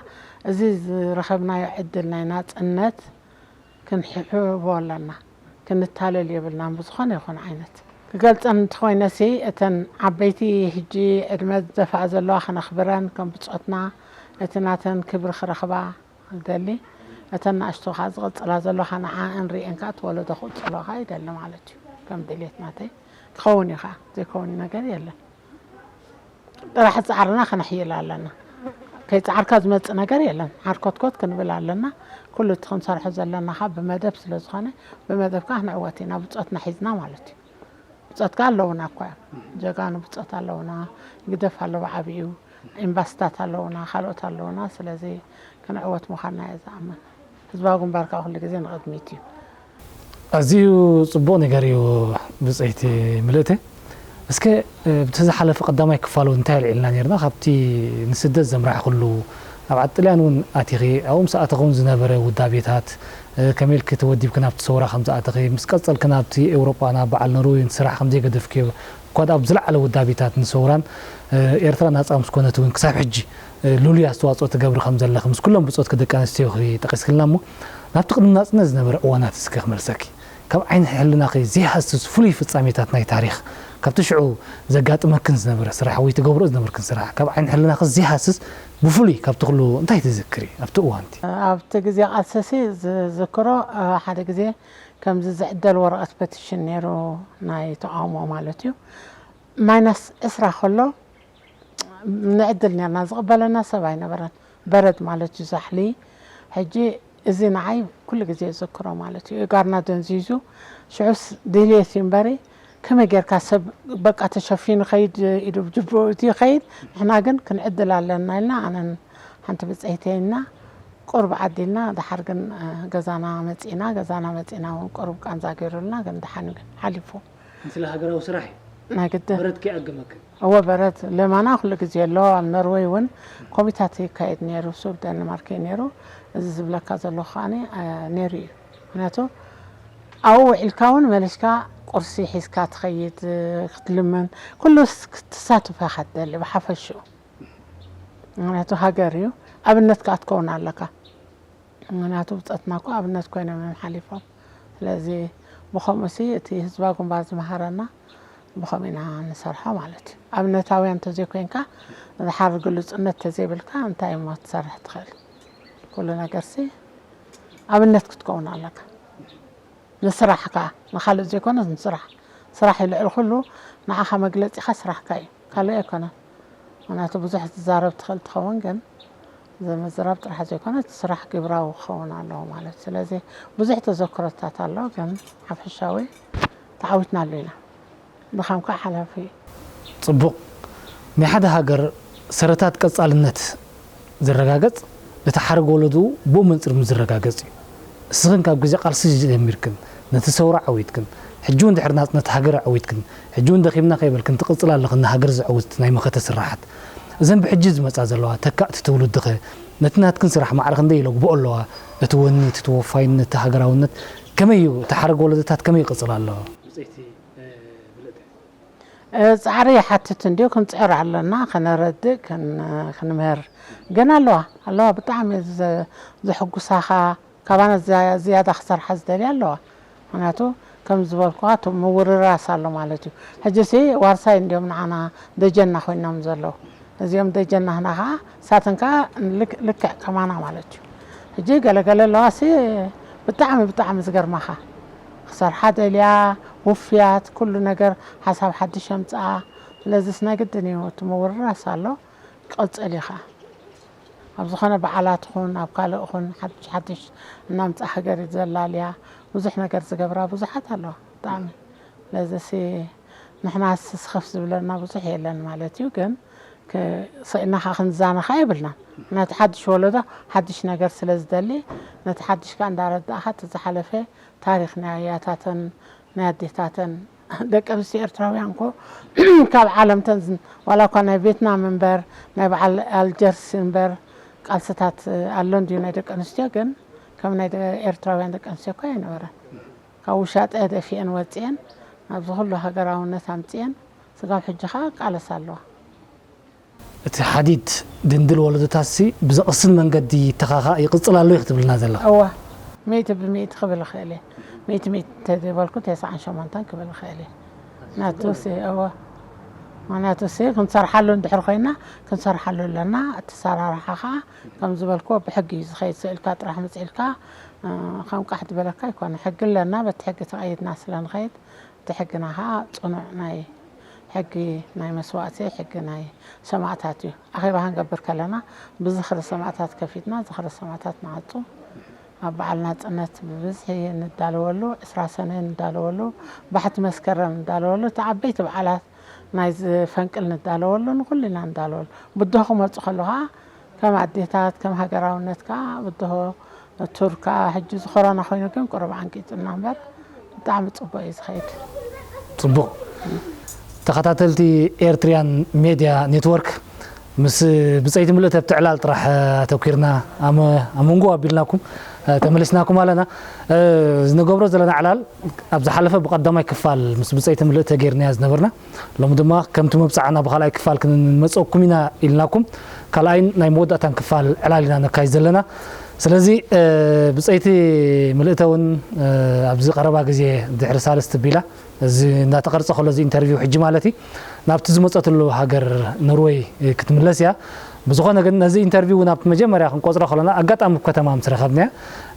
እዚ ዝረኸብናዮ ዕድል ናይ ናፅነት ክንሕሕቦ ኣለና። ክንታለል የብልናን ብዝኾነ ይኹን ዓይነት ክገልፀን እንተኾይነ ሲ እተን ዓበይቲ ሕጂ ዕድመ ዝደፍኣ ዘለዋ ክነኽብረን ከም ብፆትና እቲ ናተን ክብሪ ክረኽባ ዝደሊ እተን ንኣሽቱ ከዓ ዝቕፅላ ዘለዋ ከዓ ንዓኣን ሪኤን ከዓ እቲ ወለዶ ክቕፅሎ ከዓ ይደሊ ማለት እዩ ከም ድሌት ናተይ ክኸውን እዩ ከዓ ዘይከውን ነገር የለን ጥራሕ ፃዕርና ክነሕይል ኣለና ከይፃዕርካ ዝመፅእ ነገር የለን ሓርኮትኮት ክንብል ኣለና ኩሉ እቲ ክንሰርሖ ዘለና ከዓ ብመደብ ስለ ዝኾነ ብመደብ ከዓ ክንዕወት ኢና ብፆትና ሒዝና ማለት እዩ ብፆትካ ኣለውና እኳ እዮም ጀጋኑ ብፆት ኣለውና ግደፍ ኣለዎ ዓብዩ ኤምባስታት ኣለውና ካልኦት ኣለውና ስለዚ ክንዕወት ምዃንና እየ ዝኣምን ህዝባዊ ግንባር ከዓ ኩሉ ግዜ ንቕድሚት እዩ ኣዝዩ ጽቡቕ ነገር እዩ ብጸይቲ ምልእቲ እስከ ብቲ ዝሓለፈ ቀዳማይ ክፋሉ እንታይ ኣልዒልና ነርና ካብቲ ንስደት ዘምራሕክሉ ኣብ ዓጥልያን እውን ኣቲኺ ኣብኡ ምስ ኣተኹን ዝነበረ ውዳቤታት ከመይ ኢልኪ ተወዲብኪ ናብቲ ሰውራ ከም ዝኣተኺ ምስ ቀጸልኪ ናብቲ ኤውሮጳ ናብ በዓል ኖርዌይ ስራሕ ከም ዘይገደፍክዮ እኳ ኣብ ዝለዓለ ውዳቤታት ንሰውራን ኤርትራ ናጻ ምስ ኮነት እውን ክሳብ ሕጂ ልሉይ ኣስተዋጽኦ ትገብሪ ከም ዘለኺ ምስ ኩሎም ብጾትኪ ደቂ ኣንስትዮኺ ጠቒስክልና እሞ ናብቲ ቅድሚ ናጽነት ዝነበረ እዋናት እስከ ክመልሰኪ ካብ ዓይኒ ሕልናኺ ዘይሃስስ ፍሉይ ፍጻሜታት ናይ ታሪኽ ካብቲ ሽዑ ዘጋጥመክን ዝነበረ ስራሕ ወይ ትገብርኦ ዝነበርክን ስራሕ ካብ ዓይኒ ሕልናኺ ዘይሃስስ ብፍሉይ ካብቲ ኩሉ እንታይ ትዝክሪ ኣብቲ እዋንቲ ኣብቲ ግዜ ቃልሰሲ ዝዝክሮ ሓደ ግዜ ከምዚ ዝዕደል ወረቐት ፐቲሽን ነይሩ ናይ ተቃውሞ ማለት እዩ ማይናስ ዕስራ ከሎ ንዕድል ነርና ዝቕበለና ሰብ ኣይነበረን በረድ ማለት እዩ ዛሕሊ ሕጂ እዚ ንዓይ ኩሉ ግዜ ዝዝክሮ ማለት እዩ እጋርና ደንዚዙ ሽዑስ ድልየት እዩ እምበሪ ከመይ ጌርካ ሰብ በቃ ተሸፊኑ ከይድ ኢዱ ጅብኡ እቲ ይኸይድ ንሕና ግን ክንዕድል ኣለና ኢልና ኣነን ሓንቲ ብፀይተይና ቁርብ ዓዲልና ድሓር ግን ገዛና መፂና ገዛና መፂና እውን ቁርብ ቃንዛ ገይሩልና ግን ድሓን ሓሊፉ ስለ ሃገራዊ ስራሕ እዩ ናይ ግድን በረት ከይኣገመክን እወ በረት ለማና ኩሉ ግዜ ኣሎ ኣብ ኖርወይ እውን ኮሚታት ይካየድ ነይሩ ሱብ ደንማርክ እዩ ነይሩ እዚ ዝብለካ ዘለኹ ከዓኒ ነይሩ እዩ ምክንያቱ ኣብኡ ውዒልካ እውን መለሽካ ቁርሲ ሒዝካ ትኸይድ ክትልምን ኩሉ ክትሳትፍ ኢኻ ትደሊ ብሓፈሽኡ ምክንያቱ ሃገር እዩ ኣብነት ከዓ ትከውን ኣለካ ምክንያቱ ብፀትና እኮ ኣብነት ኮይኖም እዮም ሓሊፎም ስለዚ ብኸምኡ ሲ እቲ ህዝባዊ ግንባር ዝመሃረና ብኸምኡ ኢና ንሰርሖ ማለት እዩ ኣብነታውያን እንተዘይኮይንካ ዝሓር ግሉፅነት እንተዘይብልካ እንታይ እሞ ትሰርሕ ትኽእል ኩሉ ነገር ሲ ኣብነት ክትከውን ኣለካ ንስራሕ ከዓ ንካልእ ዘይኮነስ ንስራሕ ስራሕ እዩ ልዕሊ ኩሉ ንዓኻ መግለፂኻ ስራሕካ እዩ ካልእ ኣይኮነን ምክንያቱ ብዙሕ ትዛረብ ትኽእል ትኸውን ግን ዘመዝራብ ጥራሕ ዘይኮነ እቲ ስራሕ ግብራዊ ክኸውን ኣለዎ ማለት ስለዚ ብዙሕ ተዘክሮታት ኣሎ ግን ሓፈሻዊ ተዓዊትናሉ ኢና ድኻም ከዓ ሓላፊ እዩ ጽቡቕ ናይ ሓደ ሃገር ሰረታት ቀጻልነት ዝረጋገጽ እቲ ሓረግ ወለድኡ ብኡ መንጽር ምስ ዝረጋገጽ እዩ። እስኽን ካብ ግዜ ቃልሲ ጀሚርክን ነቲ ሰውራ ዓዊትክን፣ ሕጂ እውን ድሕሪ ናጽነት ሃገር ዓዊትክን፣ ሕጂ እውን ደኺምና ከይበልክን ትቕጽላ ኣለኽን ንሃገር ዘዕውት ናይ መኸተ ስራሓት። እዘን ብሕጂ ዝመጻ ዘለዋ ተካእቲ ትውልድኸ ነቲ ናትክን ስራሕ ማዕረ ክንደይ ይለግብኦ ኣለዋ? እቲ ወኒ፣ እቲ ተወፋይነት፣ እቲ ሃገራውነት ከመይ እዩ? እቲ ሓረግ ወለዶታት ከመይ ይቕጽል ኣሎ? ፃዕሪ ይሓትት እንድዩ ክንፅዕር ኣለና ከነረድእ ክንምህር ግን ኣለዋ ኣለዋ ብጣዕሚ ዘሕጉሳኻ ካባና ዝያዳ ክሰርሓ ዝደልያ ኣለዋ ምክንያቱ ከም ዝበልኩዋ ምውርራስ ኣሎ ማለት እዩ ሕጂ ሲ ዋርሳይ እንዲዮም ንዓና ደጀና ኮይኖም ዘለዉ እዚኦም ደጀና ህና ከዓ ሳትን ከዓ ልክዕ ከማና ማለት እዩ ሕጂ ገለገለ ኣለዋ ሲ ብጣዕሚ ብጣዕሚ ዝገርመኻ፣ ክሰርሓ ደልያ፣ ውፍያት፣ ኩሉ ነገር ሓሳብ ሓድሽ የምፅኣ። ስለዚስ ናይ ግድን እዩ፣ እቲ ምውርራስ ኣሎ፣ ክቕፅል እዩ ኸዓ። ኣብ ዝኾነ በዓላት ኹን ኣብ ካልእ ኹን ሓድሽ ሓድሽ እናምፅኣ ሃገር ዘላልያ፣ ብዙሕ ነገር ዝገብራ ብዙሓት ኣለዋ። ብጣዕሚ ስለዚሲ ንሕና ስስኸፍ ዝብለና ብዙሕ የለን ማለት እዩ። ግን ሰኢና ኸዓ ክንዛነ ኸዓ የብልናን። ነቲ ሓድሽ ወለዶ ሓድሽ ነገር ስለ ዝደሊ፣ ነቲ ሓድሽ ከኣ እንዳረዳእኻ እቲ ዝሓለፈ ታሪኽ ናይ ኣያታተን ናይ ኣዴታተን፣ ደቂ ኣንስትዮ ኤርትራውያን እኮ ካብ ዓለምተን ዝን- ዋላ እኳ ናይ ቬትናም እምበር፣ ናይ በዓል ኣልጀርስ እምበር ቃልስታት ኣሎ እንድዩ ናይ ደቂ ኣንስትዮ፣ ግን ከም ናይ ደ- ኤርትራውያን ደቂ ኣንስትዮ እኮ ኣይነበረን። ካብ ውሻጠ ደፊአን ወፂአን ኣብዚ ኩሉ ሃገራውነት ኣምፅአን፣ ስጋብ ሕጂ ኸዓ ቃለሳ ኣለዋ። እቲ ሓዲድ ድንድል ወለዶታትሲ ብዘቕስን መንገዲ ይተኻኻእ ይቕፅል ኣሎ እዩ ክትብልና ዘለኻ። እወ፣ ሚእቲ ብሚእቲ ክብል እኽእል እየ። ሚእቲ ሚእቲ እንተዘይበልኩ፣ ተስዓን ሸሞንተን ክብል እኽእል እየ። ናቱሲ እወ፣ ምኽንያቱሲ ክንሰርሓሉ እንድሕር ኮይና፣ ክንሰርሓሉ ኣለና። እቲ ኣሰራርሓ ኸዓ ከም ዝበልክዎ ብሕጊ እዩ ዝኸይድ። ስኢልካ ጥራሕ መፂእልካ ከም ቃሕ ዝበለካ ኣይኮነ። ሕጊ ኣለና፣ በቲ ሕጊ ተቐይድና ስለ ንኸይድ፣ እቲ ሕግና ኸዓ ፅኑዕ ናይ ሕጊ ናይ መስዋእቲ፣ ሕጊ ናይ ሰማእታት እዩ። ኣኼባ ክንገብር ከለና ብዝኽሪ ሰማእታት ከፊትና ዝኽሪ ሰማእታት ንዓፁ። ኣብ በዓል ናፅነት ብብዝሒ ንዳለወሉ፣ ዕስራ ሰነ ንዳለወሉ፣ ባሕቲ መስከረም ንዳለወሉ፣ እቲ ዓበይቲ በዓላት ናይ ዝፈንቅል ንዳለወሉ፣ ንኹሉ ኢና ንዳለወሉ። ብድሆ ክመፁ ከለዉ ኸዓ ከም ኣዴታት ከም ሃገራውነት ከዓ ብድሆ ቱር ከዓ ሕጂ እዚ ኮሮና ኮይኑ ግን ቁሩብ ዓንቂፁና እምበር ብጣዕሚ ፅቡቅ እዩ ዝኸይድ። ፅቡቕ። ተኸታተልቲ ኤርትሪያን ሜድያ ኔትወርክ፣ ምስ ብፀይቲ ምልእቲ ኣብቲ ዕላል ጥራሕ ኣተኲርና ኣመ- ኣመንጎ ኣቢልናኩም ተመሊስናኩም ኣለና። ዝንገብሮ ዘለና ዕላል ኣብ ዝሓለፈ ብቐዳማይ ክፋል ምስ ብፀይቲ ምልእቲ ገይርናያ ዝነበርና፣ ሎሚ ድማ ከምቲ መብፅዓና ብኻልኣይ ክፋል ክንመፀኩም ኢና ኢልናኩም። ካልኣይን ናይ መወዳእታን ክፋል ዕላል ኢና ነካይድ ዘለና። ስለዚ ብፀይቲ ምልእተ እውን ኣብዚ ቀረባ ግዜ ድሕሪ ሳልስቲ ቢላ እዚ እናተቐርፀ ከሎ እዚ ኢንተርቪው ሕጂ ማለት እዩ ናብቲ ዝመፀትሉ ሃገር ኖርወይ ክትምለስ እያ። ብዝኾነ ግን ነዚ ኢንተርቪው እውን ኣብቲ መጀመርያ ክንቆፅሮ ከለና ኣጋጣሚ ኣብ ከተማ ምስ ረኸብናያ፣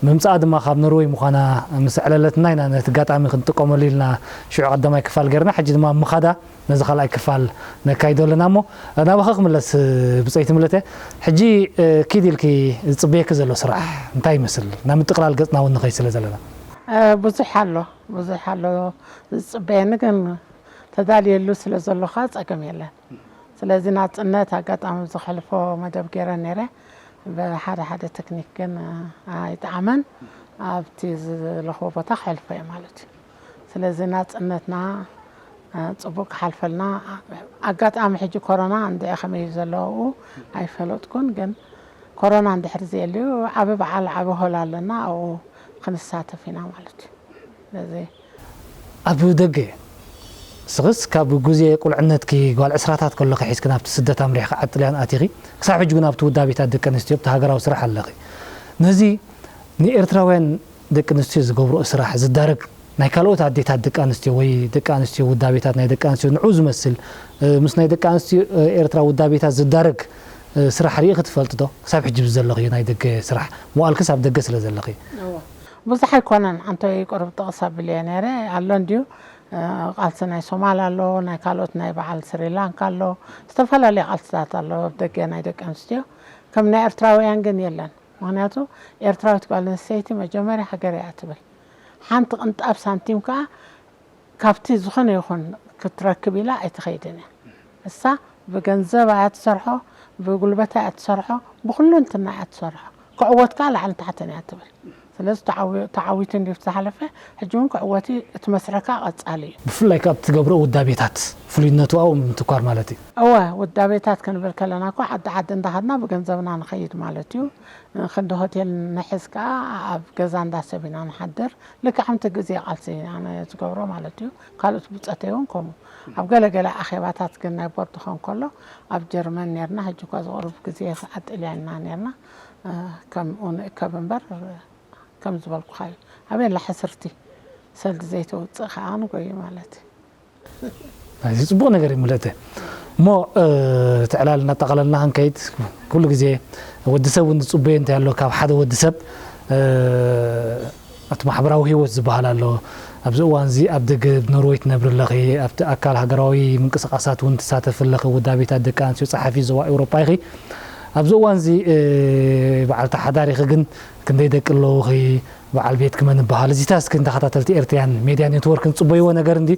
ምምፃኣ ድማ ካብ ኖርወይ ምዃና ምስ ኣዕለለትና ኢና ነቲ ኣጋጣሚ ክንጥቀመሉ ኢልና ሽዑ ቀዳማይ ክፋል ገይርና። ሕጂ ድማ ኣብ ምኻዳ ነዚ ካልኣይ ክፋል ነካይዶ ኣለና። እሞ ናባኸ ክምለስ ብፀይቲ ምልእተ፣ ሕጂ ኪድ ኢልኪ ዝፅበየኪ ዘሎ ስራሕ እንታይ ይመስል? ናብ ምጥቕላል ገፅና እውን ንኸይድ ስለ ዘለና። ብዙሕ ኣሎ፣ ብዙሕ ኣሎ ዝፅበየኒ፣ ግን ተዳልየሉ ስለ ዘለኻ ፀገም የለን። ስለዚ ናፅነት ኣጋጣሚ ዘሕልፎ መደብ ገይረ ነይረ። ብሓደ ሓደ ቴክኒክ ግን ኣይጠዓመን። ኣብቲ ዝለኽቦ ቦታ ክሕልፎ እየ ማለት እዩ። ስለዚ ናፅነትና ፅቡቅ ክሓልፈልና፣ ኣጋጣሚ ሕጂ ኮሮና እንድዒ ከመይ እዩ ዘሎ ኣብኡ ኣይፈለጥኩን፣ ግን ኮሮና እንድሕር ዘየልዩ ዓቢ በዓል ዓቢ ሆል ኣለና፣ ኣብኡ ክንሳተፍ ኢና ማለት እዩ። ስለዚ ኣብ ደገ ስኽስ ካብ ግዜ ቁልዕነትኪ ጓል ዕስራታት ከለኺ ሒዝኪ ናብቲ ስደት ኣምሪሕኪ ዓዲ ጥልያን ኣቲኺ ክሳብ ሕጂ እውን ኣብቲ ውዳቤታት ደቂ ኣንስትዮ ኣብቲ ሃገራዊ ስራሕ ኣለኺ። ነዚ ንኤርትራውያን ደቂ ኣንስትዮ ዝገብርኦ ስራሕ ዝዳረግ ናይ ካልኦት ኣዴታት ደቂ ኣንስትዮ ወይ ደቂ ኣንስትዮ ውዳቤታት ናይ ደቂ ኣንስትዮ ንዑ ዝመስል ምስ ናይ ደቂ ኣንስትዮ ኤርትራ ውዳቤታት ዝዳረግ ስራሕ ርኢኺ ትፈልጢ ዶ? ክሳብ ሕጂ ብዘለኽዮ ናይ ደገ ስራሕ መዋእልክስ ኣብ ደገ ስለ ዘለኺ። ብዙሕ ኣይኮነን፣ ኣንቶይ ቁሩብ ጥቕስ ኣቢለዮ ነይረ። ኣሎ እንድዩ፣ ቃልሲ ናይ ሶማል ኣሎ፣ ናይ ካልኦት ናይ በዓል ስሪላንካ ኣሎ፣ ዝተፈላለየ ቃልስታት ኣሎ ኣብ ደገ ናይ ደቂ ኣንስትዮ። ከም ናይ ኤርትራውያን ግን የለን። ምኽንያቱ ኤርትራዊት ጓል ኣንስተይቲ መጀመርያ ሃገር እያ ትብል። ሓንቲ ቅንጣብ ሳንቲም ከኣ ካብቲ ዝኾነ ይኹን ክትረክብ ኢላ ኣይትኸይድን እያ። እሳ ብገንዘባ እያ ትሰርሖ፣ ብጉልበታ እያ ትሰርሖ፣ ብኹሉ እንትና እያ ትሰርሖ። ክዕወት ከኣ ላዕልን ታሕትን እያ ትብል። ስለዚ ተዓዊ- ተዓዊቱ እንድዩ ዝሓለፈ፣ ሕጂ እውን ክዕወት እዩ፣ እቲ መስርሕ ከኣ ቀጻሊ እዩ። ብፍላይ ካብ ትገብሮ ውዳቤታት ፍሉይነቱ ኣብኡ ምትኳር ማለት እዩ። እወ፣ ውዳቤታት ክንብል ከለና እኮ ዓዲ ዓዲ እንዳኸድና ብገንዘብና ንኸይድ ማለት እዩ። ክንዲ ሆቴል ንሕዝ ከኣ ኣብ ገዛ እንዳ ሰብ ኢና ንሓድር። ልክዕ ከምቲ ግዜ ቃልሲ ኣነ ዝገብሮ ማለት እዩ። ካልኦት ብጸተይ እውን ከምኡ። ኣብ ገለ ገለ ኣኼባታት ግን ናይ ቦርድ ክኸውን ከሎ ኣብ ጀርመን ኔርና፣ ሕጂ እኳ ዝቕርብ ግዜ ኣጥልያ ኢና ኔርና። ከምኡ ንእከብ እምበር ከም ዝበልኩኻ እዩ። ኣበየላ ሕስርቲ ሰልዲ ዘይተውፅእ ከኣ ንጎይ ማለት እዩ። እዚ ፅቡቕ ነገር እዩ ምልእተ። እሞ እቲ ዕላል እናጠቓለልና ክንከይድ፣ ኩሉ ግዜ ወዲ ሰብ እውን ዝፅበዮ እንታይ ኣሎ ካብ ሓደ ወዲ ሰብ ኣብቲ ማሕበራዊ ህይወት ዝበሃል ኣሎ። ኣብዚ እዋን እዚ ኣብ ደገ ኖርወይ ትነብሪ ኣለኺ፣ ኣብቲ ኣካል ሃገራዊ ምንቅስቓሳት እውን ትሳተፊ ኣለኺ። ውዳቤታት ደቂ ኣንስትዮ ጸሓፊ ዞባ ኤውሮጳ ኢኺ። ኣብዚ እዋን እዚ፣ እ፣ በዓልቲ ሓዳር ኢኺ፣ ግን ክንደይ ደቂ ኣለዉኺ? በዓል ቤትኪ መን ይበሃል? እዚታ እስኪ ንተኸታተልቲ ኤርትርያን ሜድያ ኔትወርክ ንጽበይዎ ነገር እንዲ፣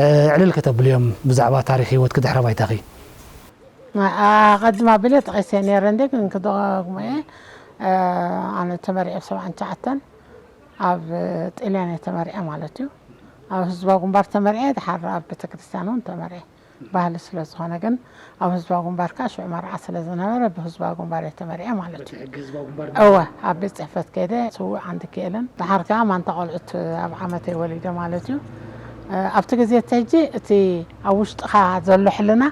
እ፣ ዕልል ከተብልዮም ብዛዕባ ታሪኽ ህይወትኪ ድሕረ ባይታኺ። ኣቐድም ኣቢለ ጠቒሰ ነይረ እንደ፣ ግን ክደጋግሞ እየ። ኣነ ተመሪዐ ብ ሰብዓን ትሽዓተን ኣብ ጥልያን እየ ተመሪዐ ማለት እዩ። ኣብ ህዝባዊ ግንባር ተመሪዐ፣ ድሓር ኣብ ቤተክርስትያን እውን ተመሪዐ። ባህሊ ስለ ዝኾነ ግን ኣብ ህዝባዊ ግንባር ከኣ ሽዑ መርዓ ስለ ዝነበረ ብህዝባዊ ግንባር እየ ተመሪዐ ማለት እዩ። ሕጊ ህዝባዊ ግንባር እወ፣ ኣብ ቤት ጽሕፈት ከይደ ስዉእ ዓንዲ ክኤልን ድሓር ከኣ ማንታ ቆልዑት ኣብ ዓመተይ ወሊደ ማለት እዩ። ኣብቲ ግዜ እቲ ሕጂ እቲ ኣብ ውሽጥኻ ዘሎ ሕልና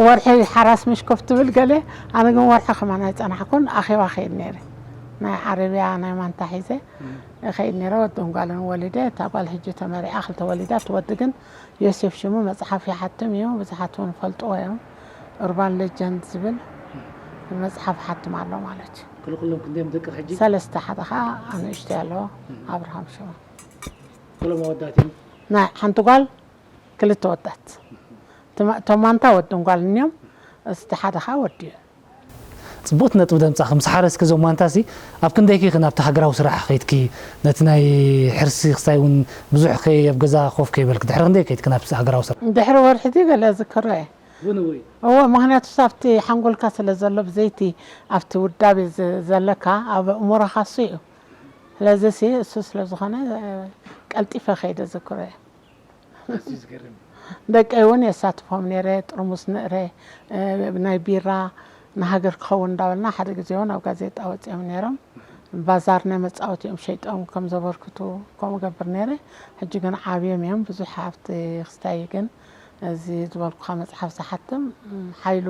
ወርሒ ሓራስ ምሽ ኮፍ ትብል ገለ፣ ኣነ ግን ወርሒ ከማን ኣይጸናሕኩን፣ ኣኼባ ኸይድ ነይረ። ናይ ዓረብያ ናይ ማንታ ሒዘ ኸይድ ነይረ። ወድን ጓልን ወሊደ፣ እታ ጓል ሕጂ ተመሪዓ ክልተ ወሊዳ፣ እቲ ወዲ ግን ዮሴፍ ሽሙ መጽሓፍ ይሓትም እዩ፣ ብዙሓት እውን ይፈልጥዎ እዮም። ኡርባን ሌጀንድ ዝብል መጽሓፍ ይሓትም ኣሎ ማለት እዩ። ክልኩሎም ክንደዮም ደቂ ሕጂ? ሰለስተ፣ ሓደ ኸዓ ኣንእሽተይ ኣለዎ፣ ኣብርሃም ሽሙ። ኩሎም ኣወዳት እዮም? ናይ ሓንቲ ጓል ክልተ ወዳት። ትማ-፣ እቶም ማንታ ወድን ጓልን እዮም፣ እስቲ ሓደ ኸዓ ወዲ እዩ። ጽቡቕቲ ነጥቢ ደምጻኺ። ምስ ሓረስኪ እዞም ማንታሲ ኣብ ክንደይኪ ኢኺ ናብቲ ሃገራዊ ስራሕ ኸይድኪ? ነቲ ናይ ሕርሲ ክስታይ እውን ብዙሕ ከይ-፣ ኣብ ገዛ ኮፍ ከይበልኪ፣ ድሕሪ ክንደይ ከይድኪ ናብቲ ሃገራዊ ስራሕ? ድሕሪ ወርሒ ድዩ ገለ ዝክሮ እየ። እውን እውን። እወ፣ ምኽንያቱ ኣብቲ ሓንጎልካ ስለ ዘሎ ብዘይቲ ኣብቲ ውዳቤ ዝ-፣ ዘለካ ኣብ ኣእምሮኻ እሱ እዩ። ስለዚ ሲ እሱ ስለ ዝኾነ፣ ቀልጢፈ ከይደ ዝክሮ እየ። ኣዝዩ ዝገርም። ደቀይ እውን የሳትፎም ነይረ፣ ጥርሙስ ንእረ፣ እ፣ ናይ ቢራ ንሃገር ክኸውን እንዳበልና ሓደ ግዜ እውን ኣብ ጋዜጣ ወፂኦም ነይሮም። ባዛር ናይ መፃወቲኦም ሸይጦም ከም ዘበርክቱ ከምኡ ገብር ነይረ። ሕጂ ግን ዓብዮም እዮም፣ ብዙሕ ሃብቲ ክስታይ ግን እዚ ዝበልኩኻ መፅሓፍ ዝሓትም፣ ም፣ ሓይሉ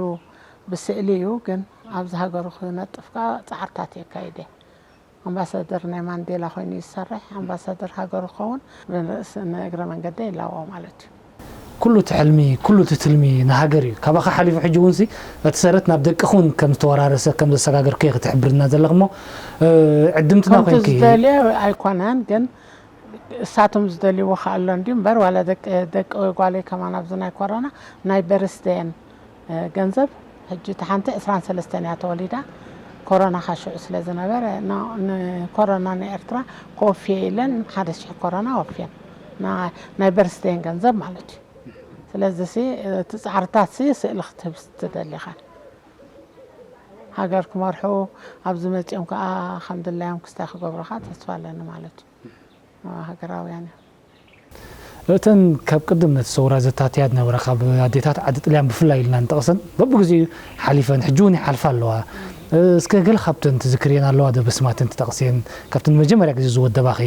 ብስእሊ እዩ፣ ግን ኣብዚ ሃገሩ ክነጥፍ ከዓ ፃዕርታት የካይደ። ኣምባሳደር ናይ ማንዴላ ኮይኑ ይሰርሕ፣ ኣምባሳደር ሃገሩ ክኸውን ንርእስ-፣ ንእግረ መንገደ ይላዎ ማለት እዩ። ኩሉ እቲ ሕልሚ፣ ኩሉ እቲ ትልሚ ንሃገር እዩ። ካባኻ ሓሊፉ ሕጂ እውን ሲ እቲ ሰረት ናብ ደቅኺ እውን ከም ዝተወራረሰ፣ ከም ዘሰጋገርክዮ ክትሕብርና ዘለኺ እሞ፣ እ፣ ዕድምትና ከምቲ ኮይንኪ። ዝደልዮ ኣይኮነን፣ ግን እሳቶም ዝደልይዎ ከኣ ኣሎ እንድዩ እምበር፣ ዋላ ደቂ፣ ደቂ ጓለይ ከማን ኣብዚ ናይ ኮሮና ናይ በርስደየን እ፣ ገንዘብ ሕጂ እታ ሓንቲ ዕስራን ሰለስተን እያ ተወሊዳ። ኮሮና ኸኣ ሽዑ ስለ ዝነበረ፣ ን-፣ ንኮሮና ንኤርትራ ከወፍየ ኢለን ሓደ ሽሕ ኮሮና ወፍየን። ና-፣ ናይ በርስደይን ገንዘብ ማለት እዩ። ስለዚ ሲ፣ እቲ ጻዕርታት ሲ ስእሊ ክትህብ ትደሊ ኢኻ። ሃገር ክመርሑ ኣብዚ መጺኦም ከኣ ከም ድላዮም ክስታይ ክገብሩ ከኣ ተስፋ ኣለኒ ማለት እዩ። ሃገራውያን እዮም። እተን ካብ ቅድም ነቲ ሰውራ ዘታትያ ዝነበራ ካብ ኣዴታት ዓዲ ጥልያን ብፍላይ ኢልና ንጠቕሰን በብግዜኡ ሓሊፈን ሕጂ እውን ይሓልፋ ኣለዋ። እስከ ገለ ካብተን ትዝክርየን ኣለዋ ዶ? ብስማተን ትጠቕስየን፣ ካብተን መጀመርያ ግዜ ዝወደባኺ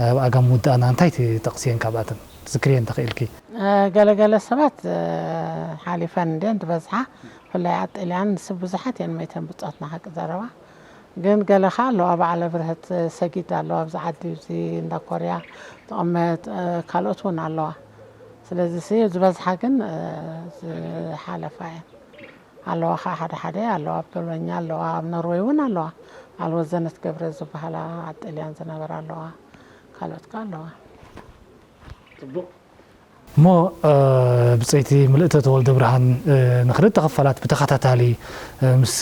ኣብ ኣጋ ምውዳእና እንታይ ትጠቕስየን ካብኣተን ትዝክርየን እንተኽኢልኪ? ገለገለ ሰባት ሓሊፈን እንድየን ዝበዝሓ፣ ብፍላይ ዓዲ ጥልያን ንስ ብዙሓት እየን መይተን ብጾትና ሓቂ ዘረባ። ግን ገለ ኸኣ ኣለዋ፣ በዓለ ብርሀት ሰጊድ ኣለዋ፣ ኣብዚ ዓዲ፣ እዚ እንዳ ኮርያ ትቕመጥ፣ እ፣ ካልኦት እውን ኣለዋ። ስለዚ ሲ ዝበዝሓ ግን፣ እ፣ ዝሓለፋ እየን። ኣለዋ ኸኣ ሓደ ሓደ ኣለዋ፣ ኣብ ፖሎኛ ኣለዋ፣ ኣብ ኖርወይ እውን ኣለዋ። ኣልወዘነት ገብረ ዝበሃላ ኣብ ጥልያን ዝነበራ ኣለዋ። ካልኦት ከኣ ኣለዋ። ጽቡቕ። እሞ፣ እ፣ ብጸይቲ ምልእተ ተወልደ ብርሃን፣ እ፣ ንኽልተ ኽፋላት ብተኸታታሊ፣ እ፣ ምስ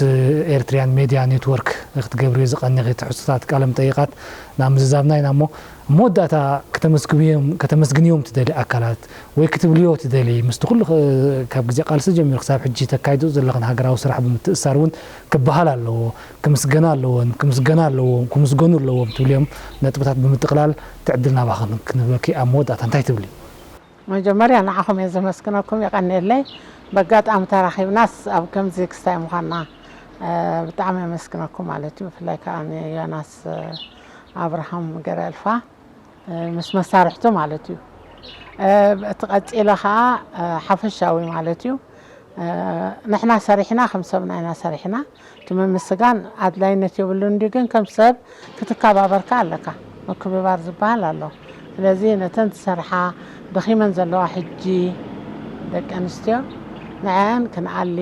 ኤርትርያን ሜድያ ኔትወርክ ክትገብርዮ ዝቐነኺ ትሕዝቶታት ቃለ መጠይቓት ናብ ምዝዛምና ኢና። እሞ፣ ኣብ መወዳእታ ከተመስግንዮም፣ ከተመስግንዮም ትደሊ ኣካላት ወይ ክትብልዮ ትደሊ፣ ምስቲ ኩሉ ኽ-፣ ካብ ግዜ ቃልሲ ጀሚሩ ክሳብ ሕጂ ተካይዶ ዘለኽን ሃገራዊ ስራሕ ብምትእስሳር እውን ክበሃል ኣለዎ፣ ክምስገና ኣለዎን፣ ክምስገና ኣለዎም፣ ክምስገኑ ኣለዎም ትብልዮም ነጥብታት ብምጥቕላል፣ እቲ ዕድል ናባኽን ክንህበኪ፣ ኣብ መወዳእታ እንታይ ትብሊ? መጀመርያ ንዓኹም እየ ዘመስግነኩም፣ የቐንየለይ። በጋጣሚ ተራኺብናስ ኣብ ከምዚ ክስታይ ምዃንና፣ እ፣ ብጣዕሚ የመስግነኩም ማለት እዩ። ብፍላይ ከኣ ንዮናስ፣ እ፣ ኣብርሃም ገረልፋ፣ እ፣ ምስ መሳርሕቱ ማለት እዩ። እ፣ እቲ ቀጺለ ከኣ፣ እ፣ ሓፈሻዊ ማለት እዩ። እ፣ ንሕና ሰሪሕና፣ ከም ሰብና ኢና ሰሪሕና። እቲ ምምስጋን ኣድላይነት የብሉን ድዩ? ግን ከም ሰብ ክትከባበርካ ኣለካ። ምክብባር ዝበሃል ኣሎ። ስለዚ ነተን ዝሰርሓ፣ ደኺመን ዘለዋ ሕጂ ደቂ ኣንስትዮ፣ ንዐአን ክንኣሊ፣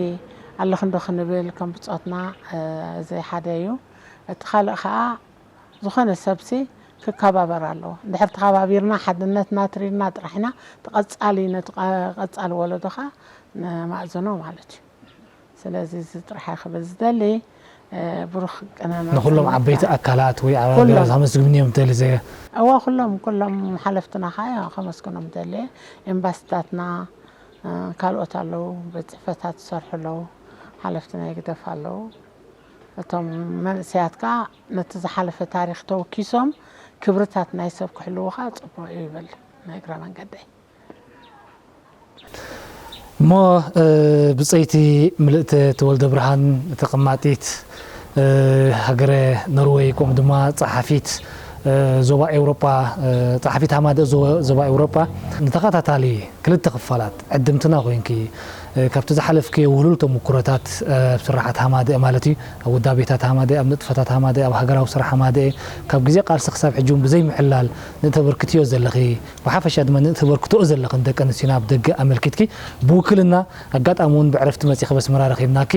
ኣለኽንዶ ክንብል ከም ብጾትና፣ እ፣ እዚ ሓደ እዩ። እቲ ካልእ ኸኣ፣ ዝኾነ ሰብሲ ክከባበር ኣለዎ። እንድሕር ተኸባቢርና ሓድነትና ኣትሪርና ጥራሕ ኢና ተቐጻሊ ነቲ ቀ- ቀጻሊ ወለዶ ኸኣ ነማእዝኖ ማለት እዩ። ስለዚ እዚ ጥራሕ እየ ክብል ዝደሊ። ብሩኽ ቅነ ንኩሎም ዓበይቲ ኣካላት ወይ ኣገዛት ከመስግን እዮም ደሊ ዘ እዋ ኩሎም ኩሎም ሓለፍትና ኸዓ ከመስግኖም ደሊ። ኤምባሲታትና ካልኦት ኣለዉ፣ ቤት ጽሕፈታት ዝሰርሑ ኣለዉ፣ ሓለፍትና ይግደፍ ኣለዉ። እቶም መንእሰያት ከኣ ነቲ ዝሓለፈ ታሪኽ ተወኪሶም ክብርታት ናይ ሰብ ክሕልዉ ከኣ ጽቡቕ እዩ ይብል ናይ እግረ መንገደይ። እሞ ብፀይቲ ምልእተ ተወልደ ብርሃን ተቐማጢት ሃገረ ኖርወይ ከምኡ ድማ ፀሓፊት ዞባ ኤውሮጳ ፀሓፊት ሃማደእ ዞባ ኤውሮጳ ንተኸታታሊ ክልተ ክፋላት ዕድምትና ኮይንኪ ካብቲ ዝሓለፍክዮ ውህሉል ተምኩሮታት ኣብ ስራሓት ሃማደእ ማለት እዩ ኣብ ውዳቤታት ሃማደእ ኣብ ንጥፈታት ሃማደእ ኣብ ሃገራዊ ስራሕ ሃማደእ ካብ ግዜ ቃልሲ ክሳብ ሕጂ እውን ብዘይ ምሕላል ንእተበርክትዮ ዘለኺ ብሓፈሻ ድማ ንእተበርክትኦ ዘለኽን ደቂ ኣንስትዮና ኣብ ደገ ኣመልኪትኪ ብውክልና ኣጋጣሚ እውን ብዕረፍቲ መፂኺ በስመራ ረኺብናኪ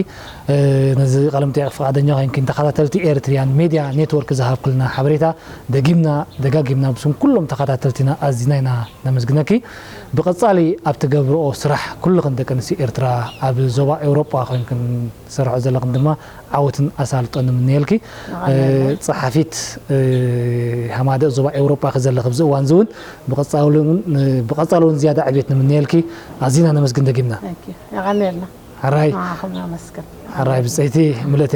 ነዚ ቃለ መጠይቕ ፍቓደኛ ኮይንኪ ንተኸታተልቲ ኤርትሪያን ሜድያ ኔትወርክ ዝሃብክልና ሓበሬታ ደጊምና ደጋጊምና ብስም ኩሎም ተኸታተልቲና ኣዚና ኢና ነመስግነኪ ብቐፃሊ ኣብ ትገብርኦ ስራሕ ኩልኽን ደቂ ኣንስትዮ ኤርትራ ኣብ ዞባ ኤውሮጳ ኮይንክን ትሰርሖ ዘለኽን ድማ ዓወትን ኣሳልጦን ንምነየልኪ። ጸሓፊት ሃማደእ ዞባ ኤውሮጳ ኢኺ ዘለኺ ኣብዚ እዋን እዚ እውን ብቐጻሊ እውን ዝያዳ ዕቤት ንምነየልኪ ኣዚና ነመስግን ደጊምና። የቐንየልና። ሕራይ። ንዓኹም ነመስግን። ሕራይ ብጸይቲ ምልእተ።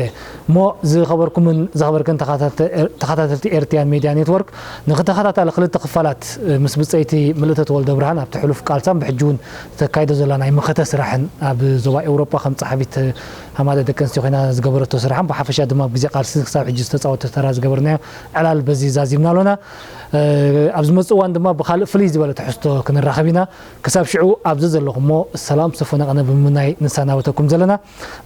እሞ ዝኸበርኩምን ዝኸበርክን ተኸታተልቲ ኤርትያን ሜድያ ኔትወርክ ንኽተኸታታሊ ክልተ ክፋላት ምስ ብጸይቲ ምልእተ ተወልደ ብርሃን ኣብቲ ሕሉፍ ቃልሳን ብሕጂ እውን ተካይዶ ዘላ ናይ መኸተ ስራሕን ኣብ ዞባ ኤውሮጳ ከም ጸሓፊት ሃማደእ ደቂ ኣንስትዮ ኮይና ዝገበረቶ ስራሕን ብሓፈሻ ድማ ኣብ ግዜ ቃልሲ ክሳብ ሕጂ ዝተፃወቶ ተራ ዝገበርናዮ ዕላል በዚ ዛዚምና ኣሎና። ኣብ ዝመፅእ እዋን ድማ ብካልእ ፍልይ ዝበለ ትሕዝቶ ክንራኸብ ኢና። ክሳብ ሽዑ ኣብዚ ዘለኹሞ ሰላም ሰፈነቐነ ብምምናይ ንሰናበተኩም ዘለና።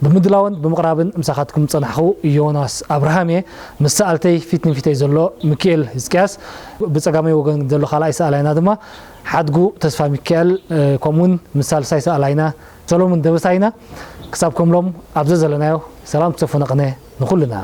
ብምድላውን ብምቕራብን ምሳኻትኩም ዝፀናሕኹ ዮናስ ኣብርሃም እየ። ምስ ሰኣልተይ ፊት ንፊተይ ዘሎ ሚኪኤል ህዝቅያስ፣ ብፀጋመይ ወገን ዘሎ ካልኣይ ሰኣላይና ድማ ሓድጉ ተስፋ ሚካኤል ከምኡውን ምስ ሳልሳይ ሰኣላይና ሰሎሙን ደበሳይና ክሳብ ከምሎም ኣብ ዘዘለናዮ ሰላም ተሰፈነ ቅነ ንኹልና።